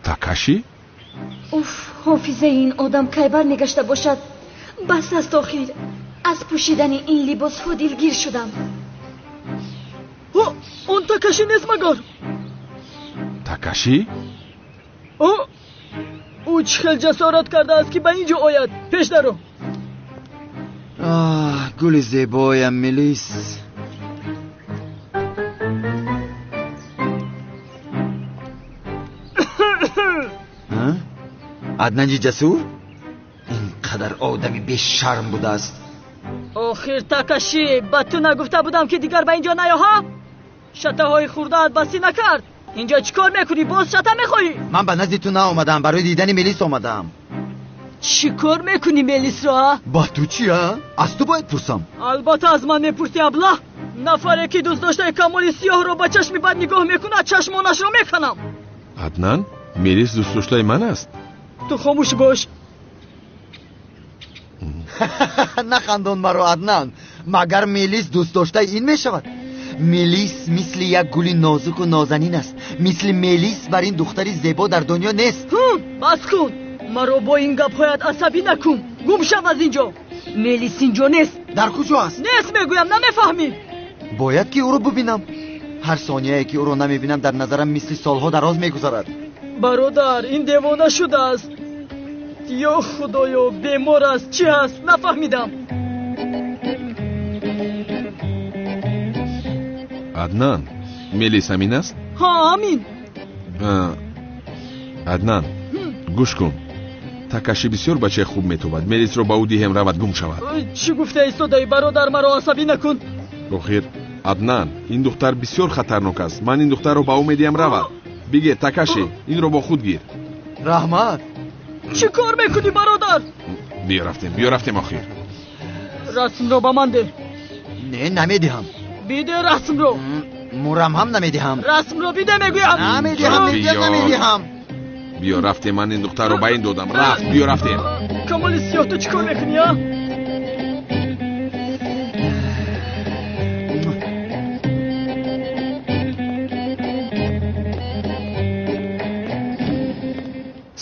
Такаши? Уф, ҳофизаи ин одам кай бармегашта бошад? Бас аст охир. Аз пӯшидани ин либосҳо дилгир шудам. Он Такаши нест магар? Такаши? Ӯ чӣ хел ҷасорат кардааст, ки ба ин ҷо ояд? Пеш даро. Оҳ, гули зебоям, Мелис. Аднанҷи ҷасур? Ин қадар одами бешарм будааст. Охир, Такаши, ба ту нагуфта будам, ки дигар ба ин ҷо наё, ҳа? Шатаҳои хурдаат басӣ накард. Инҷо чӣ кор мекунӣ? Боз шата мехоҳӣ? Ман ба назди ту наомадаам, барои дидани Мелис омадаам. Чӣ кор мекунӣ Мелисро, а? Ба ту чи, а? Аз ту бояд пурсам. Албатта, аз ман мепурсӣ, аблаҳ. Нафаре, ки дӯстдоштаи Камоли Сиёҳро ба чашми бад нигоҳ мекунад, чашмонашро меканам. Аднан, Мелис дӯстдоштаи ман аст. Ту хомӯш бош. Нахандон маро, Аднан. Магар Мелис дӯстдоштаи ин мешавад? Мелис мисли як гули нозуку нозанин аст. Мисли Мелис бар ин духтари зебо дар дунё нест. Бас кун, маро бо ин гапҳоят асабӣ накун. Гум шав аз ин ҷо. Мелис ин ҷо нест. Дар куҷо аст? Нест, мегӯям, намефаҳмӣ? Бояд ки ӯро бубинам. Ҳар сонияе ки ӯро намебинам, дар назарам мисли солҳо дароз мегузарад. Бародар, ин девона шудааст. Ё худоё, бемор аст, чӣ ҳаст, нафаҳмидам. Аднан, Мелис ҳамин аст? Ҳа, ҳамин. Аднан, гӯш кун. Такаши бисёр бачаи хуб метобад. Мелисро ба ӯ диҳем, равад, гум шавад. Чӣ гуфта истодаӣ, бародар? Маро асабӣ накун. Охир, Аднан, ин духтар бисёр хатарнок аст. Ман ин духтарро ба ӯ медиҳам, равад. Бигир, Такаши, инро бо худ гир. Раҳмат. Чӣ кор мекунӣ, бародар? Биё рафтем, биё рафтем охир. Расмро ба ман деҳ. Не, намедиҳам. Биде расмро. Мурам ҳам намедиҳам. Расмро биде, мегӯям. Намедиҳам, мегӯям, намедиҳам. Биё рафтем, ман ин духтарро ба ин додам. Рафт, биё рафтем. Камоли Сиёҳ, ту чӣ кор мекунӣ, а?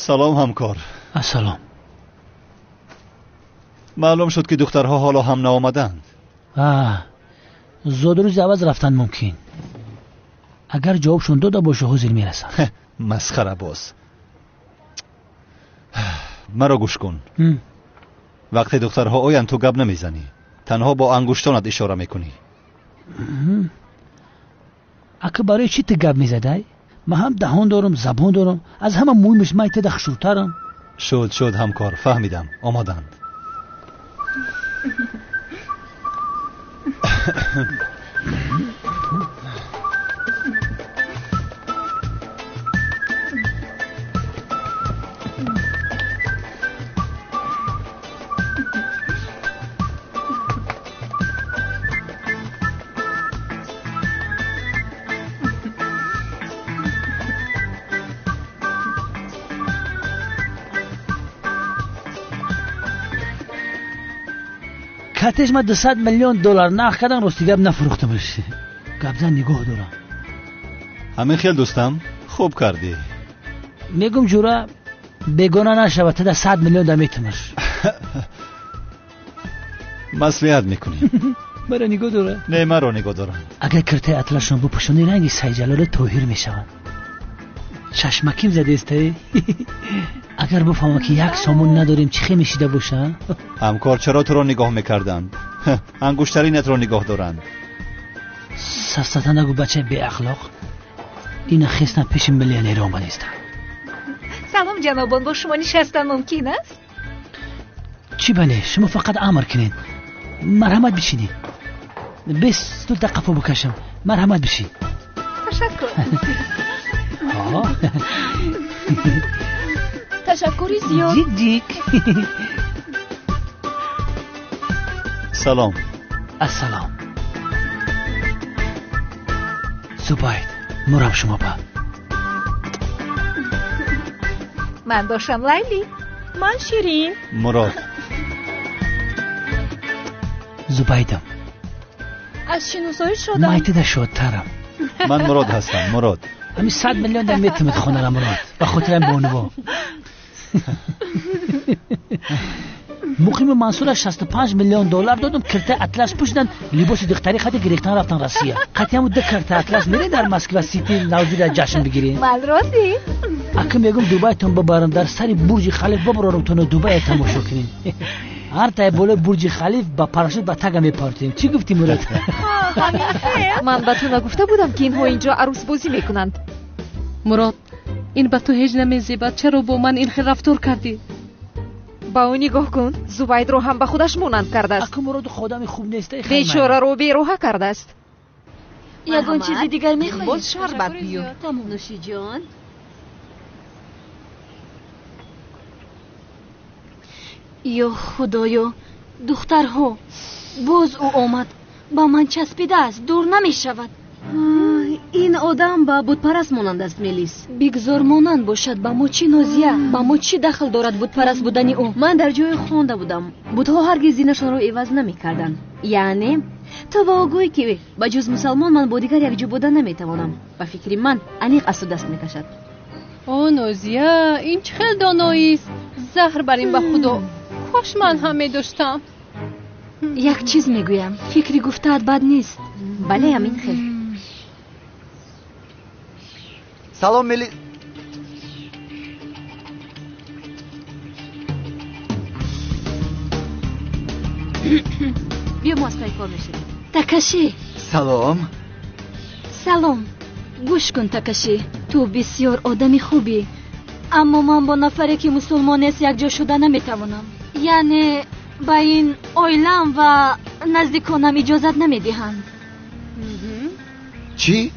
Салом, ҳамкор. Ассалом. Маълум шуд, ки духтарҳо ҳоло ҳам наомаданд. Зодрӯзи аваз рафтан мумкин. Агар ҷавобшон дода боша, ҳозир мерасанд. Масхара боз. Маро гӯш кун. Вақте духтарҳо оянд, ту гап намезанӣ, танҳо бо ангуштонат ишора мекунӣ. Ака, барои чӣ ту гап мезадай? Ман ҳам даҳон дорам, забон дорам, аз ҳама муҳимаш ман теда хушрӯтарам. Шуд, шуд ҳамкор, фаҳмидам, омаданд. Катеш ма 200 миллион доллар нақд кардан, рости гап нафурӯхтамаш. Гапзан нигоҳ дорам. Ҳамин хел дӯстам, хуб кардӣ. Мегум ҷура бегона нашавад, тада 100 миллион да метумаш. Маслиҳат мекунем. Маро нигоҳ дора? Не, маро нигоҳ дорам. Агар киртаи атлашон бупӯшонӣ, ранги Сайҷалоли Тоҳир мешаванд. Чашмаким задестаи? Агар бифаҳмам ки як сомон надорем, чӣ хел мешида боша? Ҳамкор, чаро туро нигоҳ мекарданд? Ангуштаринатро нигоҳ доранд. Сафсата нагӯ, бачаи беахлоқ. Ина хестан пеши миллионер омадистам. Салом ҷанобон, бо шумо нишастан мумкин аст? Чӣ бале, шумо фақат амр кунед. Марҳамат бишинед. Бес стулта қафо бикашам. Марҳамат бишин. Ташаккур. Ташаккури зиёд. Ҷик ҷик. Салом. Ассалом. Зубайд, мурам шумо ба. Ман бошам Лайли. Ман Ширин. Мурод. Зубайдам. Аз шиносоӣ шудам. Майтида шодтарам. Ман Мурод ҳастам, Мурод. Ҳамин 100 миллион дар метумед хонара Мурод. Ба хотирам бонуво. Муқими Мансура 65 миллион доллар додам, киртаи атлас пӯшиданд, либоси духтарӣ хати гирифтан рафтан Россия. Қати ҳамун ду киртаи атлас мерем дар Москва Сити навзира ҷашн бигирем. Ман розӣ. Ака мегум Дубайтон бибарам, дар сари Бурҷи Халиф бибарорам тоно Дубая тамошо кунем. Ҳар тай болои Бурҷи Халиф ба парашют ба тага мепартем. Чӣ гуфтӣ Мурод? Ман ба ту нагуфта будам, ки инҳо инҷо арӯсбозӣ мекунанд. Мурод, ин ба ту ҳеҷ намезебад. Чаро бо ман ин хел рафтор кардӣ? Ба ӯ нигоҳ кун, Зубайдро ҳам ба худаш монанд кардааст. Ака Мурод одами хуб нест. Бечораро бероҳа кардааст. Ягон чизи дигар мехоҳед? Боз шарбат биёр. Нӯшиҷон. Ё худоё, духтарҳо, боз ӯ омад. Ба ман часпидааст, дур намешавад. Ин одам ба бутпараст монанд аст, Мелис. Бигзор монанд бошад, ба мо чӣ, Нозия? Ба мо чӣ дахл дорад бутпараст будани ӯ? Ман дар ҷое хонда будам, бутҳо ҳаргиз динашонро иваз намекарданд. Яъне ту ба ӯ гӯй, ки ба ҷуз мусалмон ман бо дигар якҷо буда наметавонам. Ба фикри ман аниқ аз ту даст мекашад. О Нозия, ин чӣ хел доноист? Заҳр бар ин ба худо. Кош ман ҳам медоштам. Як чиз мегӯям, фикри гуфтаат бад нест. Бале, ҳамин хел. Салом Мели. Биё, мо аз пай кор мешавем. Такаши. Салом. Салом. Гӯш кун, Такаши, ту бисёр одами хубӣ, аммо ман бо нафаре ки мусулмон нест якҷо шуда наметавонам. Яъне ба ин оилам ва наздиконам иҷозат намедиҳанд. Чӣ?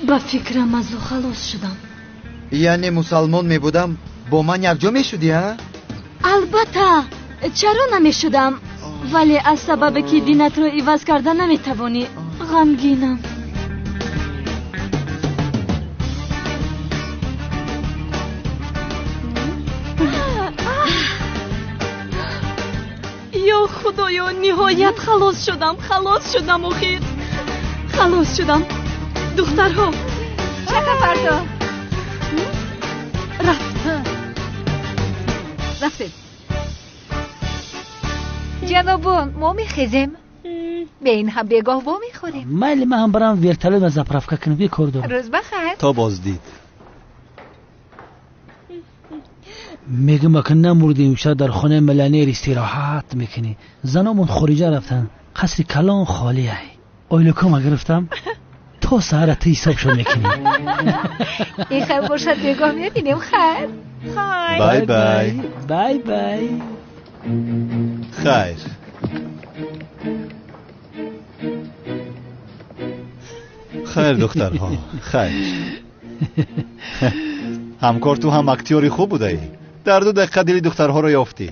Ба фикрам аз ӯ халос шудам. Яъне мусалмон мебудам, бо ман якҷо мешудӣ, а? Албатта, чаро намешудам, вале аз сабабе ки динатро иваз карда наметавонӣ, ғамгинам. Ё худоё, ниҳоят халос шудам, халос шудам, охир халос шудам. Духтарҳо, чака фардо рафт. Рафтем. Ҷанобон, мо мехезем. Бе ин ҳам бегоҳ вомехӯрем. Майли, ман ҳам барам вертолёт заправка кунам, ки кор дорам. Рӯз бахайр. То боздид. Мегӯм, ака намурдем, шояд дар хонаи миллионер истироҳат мекунӣ. Заномон хориҷа рафтанд, қасри калон холӣ ай. Ойлукома гирифтам, то саҳара ту ҳисоб шуд мекунӣ. Ин хел бошад, бегоҳ мебинем. Хайр. Хайр. Бай бай. Бай бай. Хайр. Хайр, духтарҳо, хайр. Ҳамкор, ту ҳам актёри хуб будаӣ. Дар 2 дақиқа дили духтарҳоро ёфтӣ.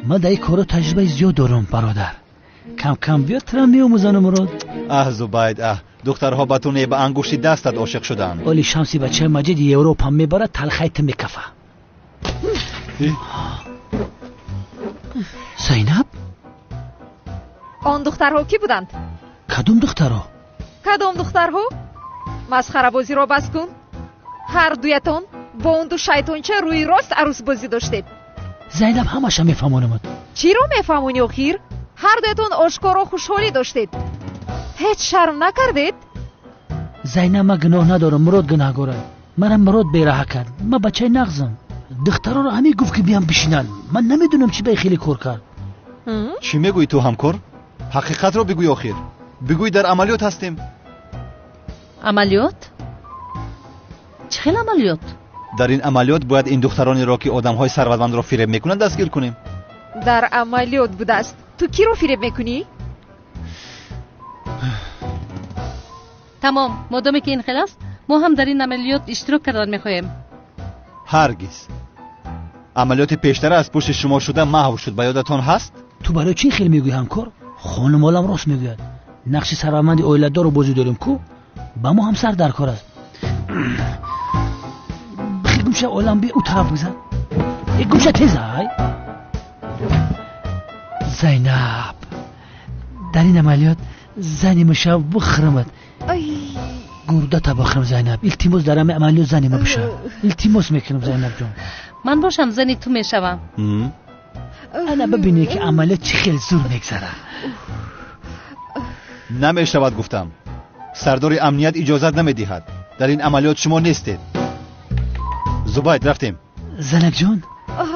Ман дар ин корро таҷрибаи зиёд дорам, бародар. Кам кам биё тура меомӯзанам, Мурод. Аҳ, Зубайд, аҳ, духтарҳо ба ту не, ба ангушти дастат ошиқ шуданд. Оли Шамси бачаи Маҷиди Европа мебарад, талхаи ту мекафа. Зайнаб? Он духтарҳо кӣ буданд? Кадом духтарҳо? Кадом духтарҳо? Масхарабозиро бас кун. Ҳар дуятон бо он ду шайтонча рӯи рост арӯсбозӣ доштед. Зайнаб ҳамаша мефаҳмонамад. Чиро мефаҳмонӣ охир? Ҳар дуятон ошкоро хушҳолӣ доштед. Ҳеҷ шарм накардед? Зайнаб, ман гуноҳ надорам, Мурод гунаҳгор аст. Мара Мурод бераҳа кард. Ман бачаи нағзам. Духтароро ҳамин гуфт ки биям бишинанд. Ман намедонам чӣ ба хеле кор кард. Чӣ мегӯӣ ту, ҳамкор? Ҳақиқатро бигӯй охир. Бигӯй дар амалиёт ҳастем. Амалиёт? Чӣ хел амалиёт? Дар ин амалиёт бояд ин духтаронеро ки одамҳои сарватмандро фиреб мекунанд дастгир кунем. Дар амалиёт будааст. Ту киро фиреб мекунӣ? Тамом, модоме ки ин хел аст, мо ҳам дар ин амалиёт иштирок кардан мехоҳем. Ҳаргиз. Амалиёти пештара аз пушти шумо шуда маҳв шуд, ба ёдатон ҳаст? Ту барои чӣ хел мегӯӣ, ҳамкор? Хонумолам рост мегӯяд. Нақши сарватманди оиладорро бозӣ дорем ку? Ба мо ҳам сар дар кор аст. Бихел гумша олам би ӯ тараф бигзар. Э гумша тезай. Зайнаб, дар ин амалиёт зани мушав бихӯрамад. Гурдата бихӯрам, Зайнаб. Илтимос, дар ҳамин амалиёт зани ма бишав. Илтимос мекунам, Зайнаб ҷон. Ман бошам зани ту мешавам. Ана бибинӣ ки амалиёт чӣ хел зур мегзарад. Намешавад, гуфтам. Сардори амният иҷозат намедиҳад. Дар ин амалиёт шумо нестед. Зубайд, рафтем. Занакҷон,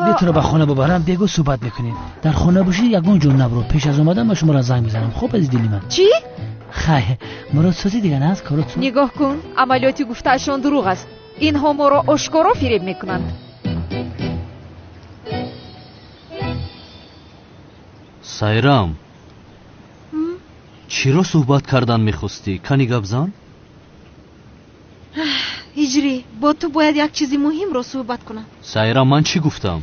бе туро ба хона бубарам, бегоҳ суҳбат мекунем. Дар хона бошӣ, ягон ҷо набро. Пеш аз омадан ман шуморо занг мезанам. Хуб, азиз дили ман. Чӣ? Хайр, Мурод созӣ дигар аст, корот. Нигоҳ кун, амалиёти гуфтаашон дурӯғ аст. Инҳо моро ошкоро фиреб мекунанд. Сайрам, чиро суҳбат кардан мехостӣ? Кани гап зан? Ҳиҷрӣ, бо ту бояд як чизи муҳимро суҳбат кунам. Сайрам, ман чӣ гуфтам?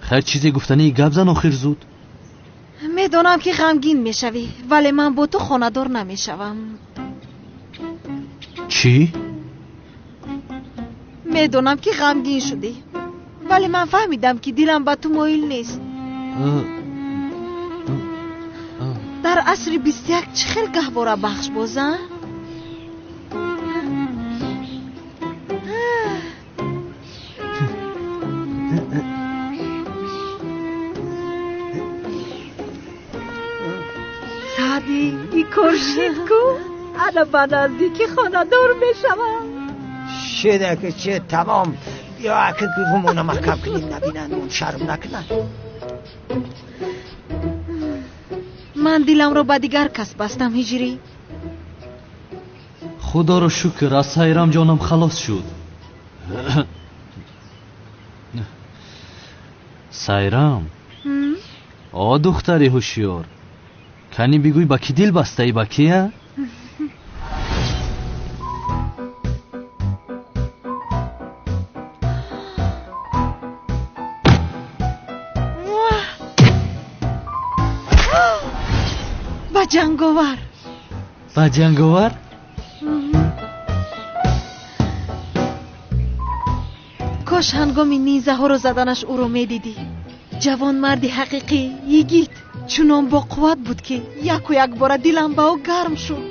Хайр, чизе гуфтании гап зан охир зуд. Медонам ки ғамгин мешавӣ, вале ман бо ту хонадор намешавам. Чӣ? Медонам ки ғамгин шудӣ, вале ман фаҳмидам ки дилам ба ту моил нест. Дар асри 21 чӣ хел гаҳвора бахш боза? Саъди, ин кор шид ку? Ана ба наздикӣ хонадор мешавам. Шида ки чи, тамом. Биё ака гувумона маҳкам кунем, набинанд, он шарм накунанд. Ман диламро ба дигар кас бастам, Ҳиҷрӣ. Худоро шукр, аз Сайрам ҷонам халос шуд. Сайрам, о духтари ҳушёр, кани бигӯй ба кӣ дил бастаӣ, ба кия? Ба ҷанговар. Ба ҷанговар? Кош ҳангоми низаҳоро заданаш ӯро медидӣ. Ҷавонмарди ҳақиқӣ, йигит, чунон боқувват буд ки яку якбора дилам ба ӯ гарм шуд.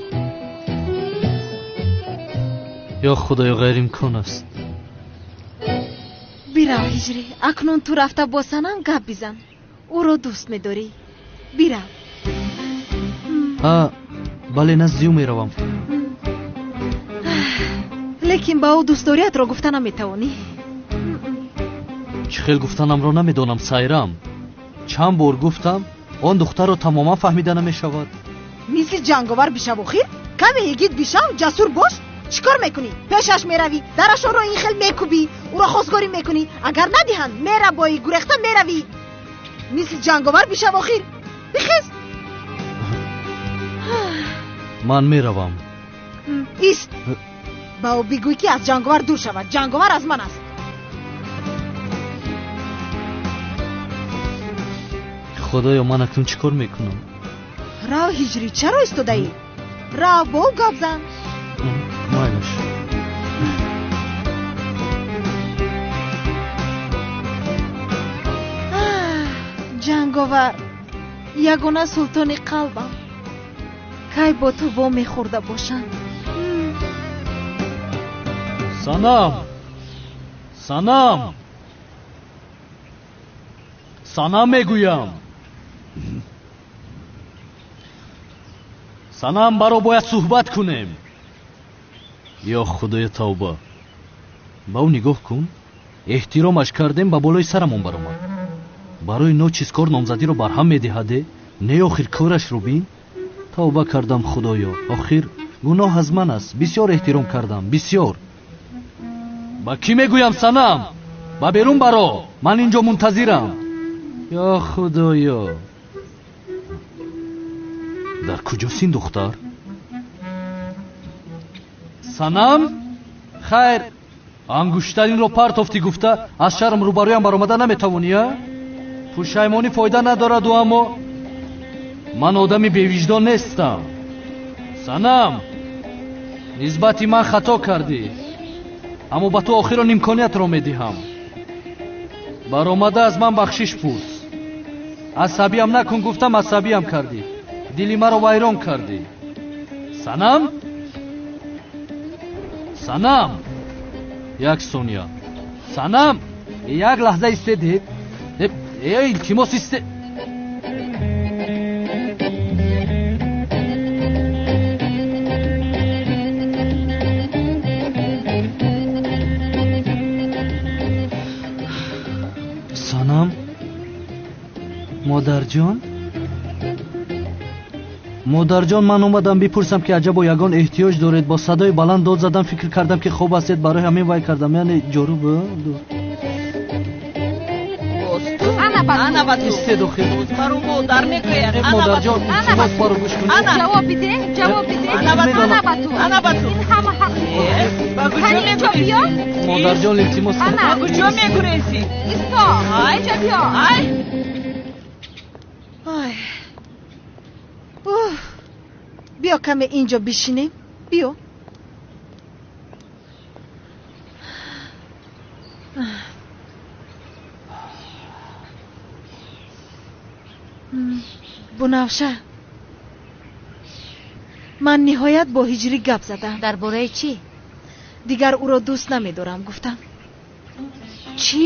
Ё Худоё, ғайриимкон аст. Бирав, Ҳиҷрӣ, акнун ту рафта бо Санам гап бизан. Ӯро дӯст медорӣ. Бирав. Бале, назди ӯ меравам. Лекин ба ӯ дӯстдориятро гуфта наметавонӣ. Чӣ хел гуфтанамро намедонам, Сайрам. Чанд бор гуфтам, он духтарро тамоман фаҳмида намешавад. Мисли ҷанговар бишав охир, каме йигит бишав, ҷасур бош. Чӣ кор мекунӣ? Пешаш меравӣ, дарашонро ин хел мекӯбӣ, ӯро хостгорӣ мекунӣ. Агар надиҳанд, мерабоӣ, гурехта меравӣ. Мисли ҷанговар бишав охир. Бихез. Ман меравам. Ист. Ба ӯ бигӯй, ки аз ҷанговар дур шавад. Ҷанговар аз ман аст. Худоё, ман акнун чӣ кор мекунам? Рав, Ҳиҷрӣ, чаро истодаӣ? Рав, бо ӯ гап зан. Майлаш. Ҷанговар, ягона султони қалбам. Кай бо ту во мехӯрда бошам? Санам, Санам, Санам мегӯям. Санам, баро бояд суҳбат кунем. Ё Худоя, тавба. Ба ӯ нигоҳ кун. Эҳтиромаш кардем, ба болои сарамон баромад. Барои ночиз кор номзадиро барҳам медиҳаде? Не, охир корашро бин. Тавба кардам, Худоё. Охир гуноҳ аз ман аст. Бисёр эҳтиром кардам, бисёр. Ба кӣ мегӯям, Санам? Ба берун баро, ман инҷо мунтазирам. Ё Худоё, дар куҷост ин духтар? Санам, хайр, ангуштаринро партофтӣ гуфта аз шарм рӯбарӯям баромада наметавонӣ, а? Пушаймонӣ фоида надораду, аммо ман одами бевиҷдон нестам. Санам, нисбати ман хато кардӣ, аммо ба ту охирон имкониятро медиҳам. Баромада аз ман бахшиш пурс. Асабиям накун гуфтам, асабиям кардӣ. Дили маро вайрон кардӣ. Санам, Санам, як сония. Санам, як лаҳза истедед. Э, илтимос, исте. Санам, модарҷон, модарҷон, ман омадам бипурсам, ки аҷабо ягон эҳтиёҷ доред. Бо садои баланд дод задам, фикр кардам, ки хоб ҳастед, барои ҳамин вай кардам. Яъне ҷоруб. Ана ба ту. Истед охир. Боз маро модар мегӯяд. Модарҷон, илтимос, маро гӯш кунед. Ҷавоб биде, ҷавоб биде. Ана ба ту. Ана ба ту. Ана ба ту. Ин ҳама ҳақ. Ба куҷо Кани инҷо биё. Модарҷон, илтимос. Ана. Ба куҷо мегурезӣ? Исто. Ай. Инҷо биё. Ай. Ой. Уф. Биё, каме инҷо бишинем. Биё. Бунафша, ман ниҳоят бо Ҳиҷрӣ гап задам. Дар бораи чӣ? Дигар ӯро дӯст намедорам, гуфтам. Чӣ?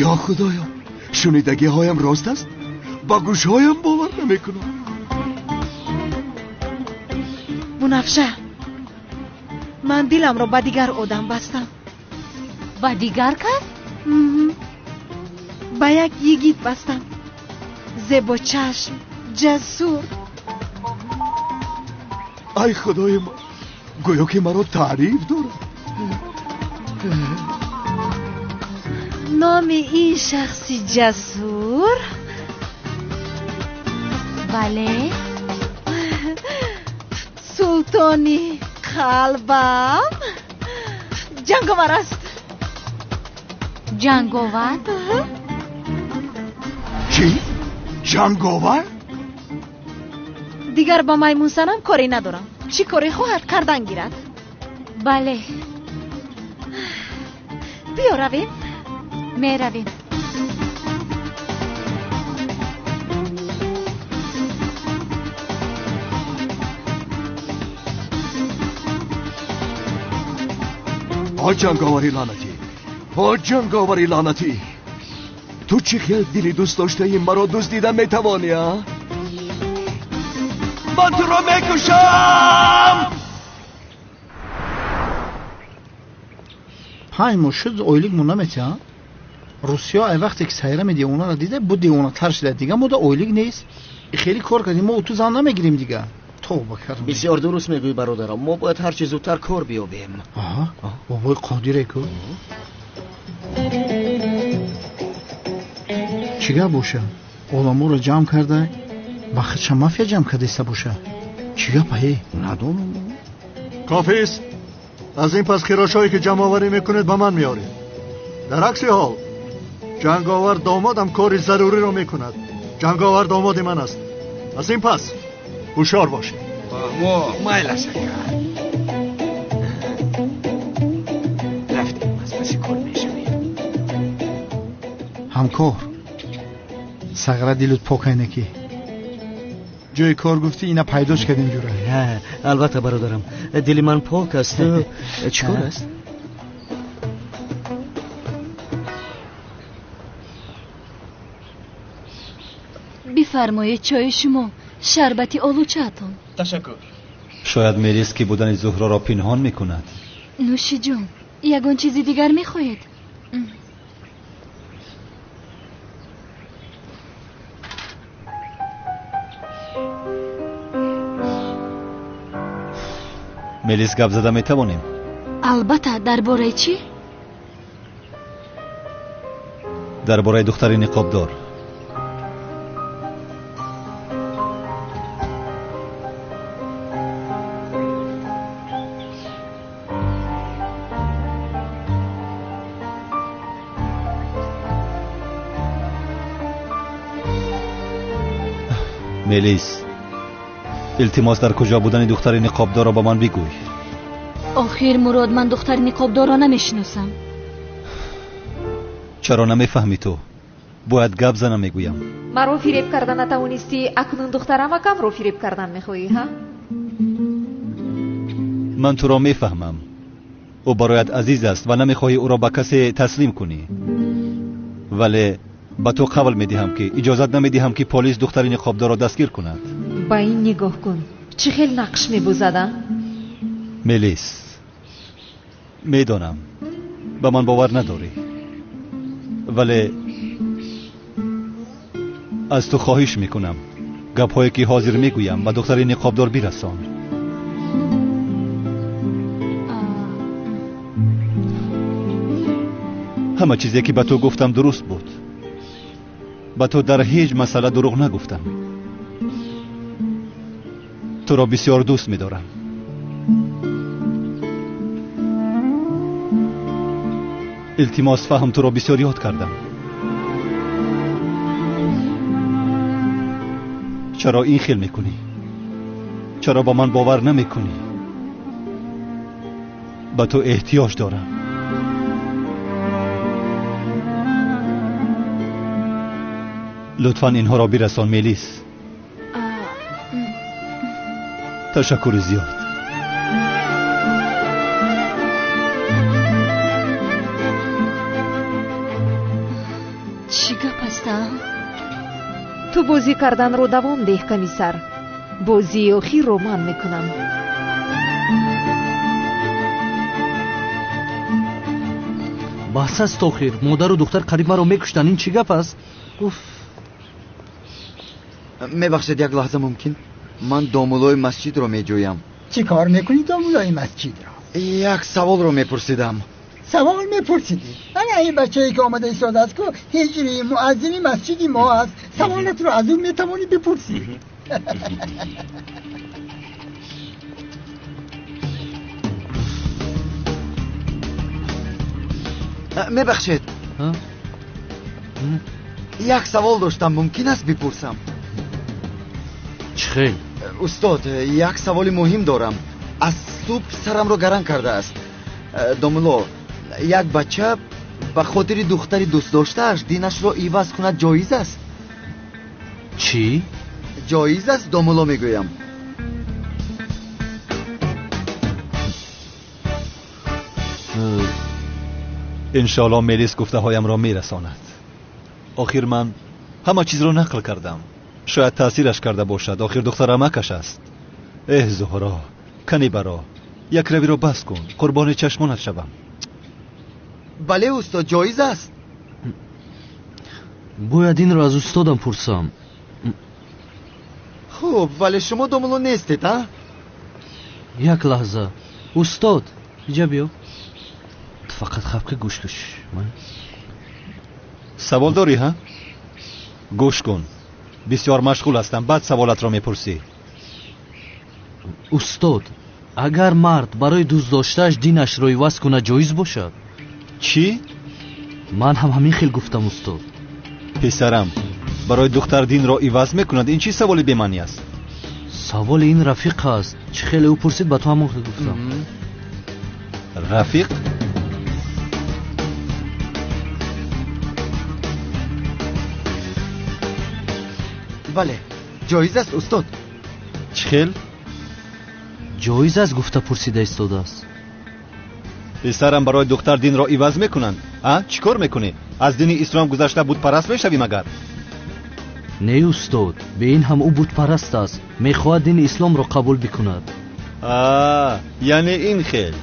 Ё Худоё, шунидагиҳоям рост аст? Ба гӯшҳоям бовар намекунам. Бунафша, ман диламро ба дигар одам бастам. Ба дигар кас? Ба як йигит бастам. Зебочашм, ҷасур. Ай худои ман, гӯё ки маро таъриф дорад. Номи ин шахси ҷасур? Бале. Султони қалбам ҷанговар аст. Ҷанговар? Чӣ? Ҷанговар? Дигар ба маймунсанам коре надорам. Чӣ коре хоҳад кардан гирад? Бале. Биё равем. Меравем. О ҷанговари лаънатӣ, о ҷанговари лаънатӣ, ту чӣ хел дили дӯст доштаи маро дуздида метавонӣ, а? Ман туро мекушам! 5 моҳ шуд, ойлик мо наметиҳам. Русия ай вақте ки сайрами девонаро дида, бу девонатар шуда. Дига мода ойлик нест. Хеле кор кардем, мо ту зан намегирем дига. То Тавба кардам. Бисёр дуруст мегӯӣ бародарам, мо бояд ҳарчи зудтар кор биёбем. Аҳа, бобои Қодире ку? Чӣ гап боша? Оламоро ҷамъ карда, ба худша мафия ҷамъ кардаиста боша. Чӣ гап ае? Надонам. Кофист. Аз ин пас хирошҳое ки ҷамъоварӣ мекунед ба ман меоред. Дар акси ҳол ҷанговар домодам кори заруриро мекунад. Ҷанговар домоди ман аст. Аз ин пас ҳушёр бошед. Фаҳмо, майлаш ака. Рафтем, аз паси кор мешавем. Ҳамкор, сағра дилут пок айнаки. Ҷои кор гуфтӣ, ина пайдош кардем ҷура. Албатта бародарам, дили ман пок аст. Чӣ кор аст? Бифармоед чойи шумо, шарбати олучаатон. Ташаккур. Шояд Мелис ки будани Зуҳроро пинҳон мекунад. Нӯши ҷон, ягон чизи дигар мехоҳед? Мелис, гап зада метавонем? Албатта, дар бораи чӣ? Дар бораи духтари ниқобдор. Мелис, илтимос, дар куҷо будани духтари ниқобдорро ба ман бигӯй. Охир Мурод, ман духтари ниқобдорро намешиносам. Чаро намефаҳмӣ ту? Бояд гап занам, мегӯям. Маро фиреб карда натавонистӣ, акнун духтарамакамро фиреб кардан мехоҳӣ, ҳа? Ман туро мефаҳмам. Ӯ бароят азиз аст ва намехоҳӣ ӯро ба касе таслим кунӣ. Вале ба ту қавл медиҳам, ки иҷозат намедиҳам, ки полис духтари ниқобдорро дастгир кунад. Ба ин нигоҳ кун, чӣ хел нақш мебозад, а? Мелис, медонам ба ман бовар надорӣ, вале аз ту хоҳиш мекунам, гапҳое ки ҳозир мегӯям ба духтари ниқобдор бирасон. Ҳама чизе ки ба ту гуфтам дуруст буд. Ба ту дар ҳеҷ масъала дурӯғ нагуфтам. Туро бисёр дӯст медорам. Илтимос фаҳм, туро бисёр ёд кардам. Чаро ин хел мекунӣ? Чаро ба ман бовар намекунӣ? Ба ту эҳтиёҷ дорам. Лутфан инҳоро бирасон, Мелис. Ташаккури зиёд. Чӣ гап аст, а? Ту бозӣ карданро давом деҳ, комиссар. Бозии охирро ман мекунам. Бас аст охир, модару духтар қариб маро мекуштанд. Ин чӣ гап аст? Уф. Мебахшед, як лаҳза мумкин? Ман домулои масҷидро меҷӯям. Чӣ кор мекунӣ домулои масҷидро? Як саволро мепурсидам. Савол мепурсидӣ? Ана ин бачае ки омада истодааст ку ҳиҷри муаззини масҷиди мо аст. Саволатро аз ӯ метавонӣ бипурсӣ. Мебахшед, як савол доштам, мумкин аст бипурсам? Чӣ хел? Устод, як саволи муҳим дорам. Аз субҳ сарамро гаранг кардааст. Домуло, як бача ба хотири духтари дӯстдоштааш динашро иваз кунад ҷоиз аст? Чӣ? Ҷоиз аст, домуло, мегӯям. Иншоалло Мелис гуфтаҳоямро мерасонад. Охир ман ҳама чизро нақл кардам. Шояд таъсираш карда бошад. Охир духтарамакаш аст. Эҳ, Зуҳро, кани баро, як равиро бас кун, қурбони чашмонат шавам. Бале устод, ҷоиз аст. Бояд инро аз устодам пурсам. Хуб, вале шумо домулло нестед, а? Як лаҳза. Устод, иҷа биё. Ту фақат хапка гӯш куш. Савол дорӣ, ҳа? Гӯш кун. Бисёр машғул ҳастам, баъд саволатро мепурсӣ. Устод, агар мард барои дӯстдоштааш динашро иваз кунад, ҷоиз бошад? Чӣ? Ман ҳам ҳамин хел гуфтам, устод. Писарам, барои духтар динро иваз мекунад, ин чӣ саволи бемаънӣ аст? Саволи ин рафиқ аст. Чӣ хеле ӯ пурсид, ба ту ҳамон хел гуфтам. Рафиқ? Бале, ҷоиз аст, устод. Чӣ хел? Ҷоиз аст гуфта пурсида истодааст. Писарам, барои духтар динро иваз мекунанд? А? Чӣ кор мекунӣ? Аз дини ислом гузашта бутпараст мешавӣ магар? Не, устод, бе ин ҳам ӯ бутпараст аст. Мехоҳад дини исломро қабул бикунад. А, яъне ин хел.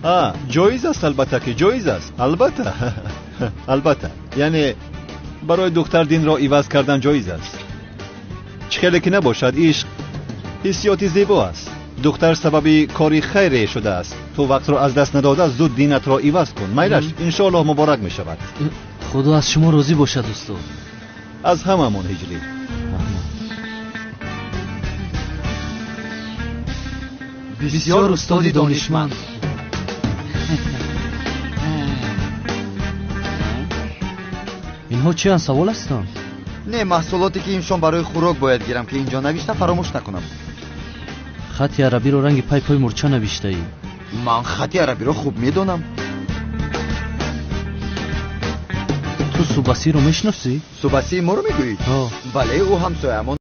А, ҷоиз аст, албатта ки ҷоиз аст. Албатта. Албатта. Яъне барои духтар динро иваз кардан ҷоиз аст. Чӣ хеле ки набошад, ишқ ҳиссиёти зебо аст. Духтар сабаби кори хайре шудааст. Ту вақтро аз даст надода зуд динатро иваз кун. Майлаш, иншоаллоҳ муборак мешавад. Худо аз шумо розӣ бошад, устод. Аз ҳамамон, ҳиҷрӣ. Бисёр устоди донишманд. Инҳо чиянд, савол ҳастанд? Не, маҳсулоте ки имшон барои хӯрок бояд гирам, ки инҷо навишта фаромӯш накунам. Хати арабиро ранги пайпои мурча навиштаӣ. Ман хати арабиро хуб медонам. Ту Субасиро мешиносӣ? Субасии моро мегӯӣ? Бале, ӯ ҳамсояамон.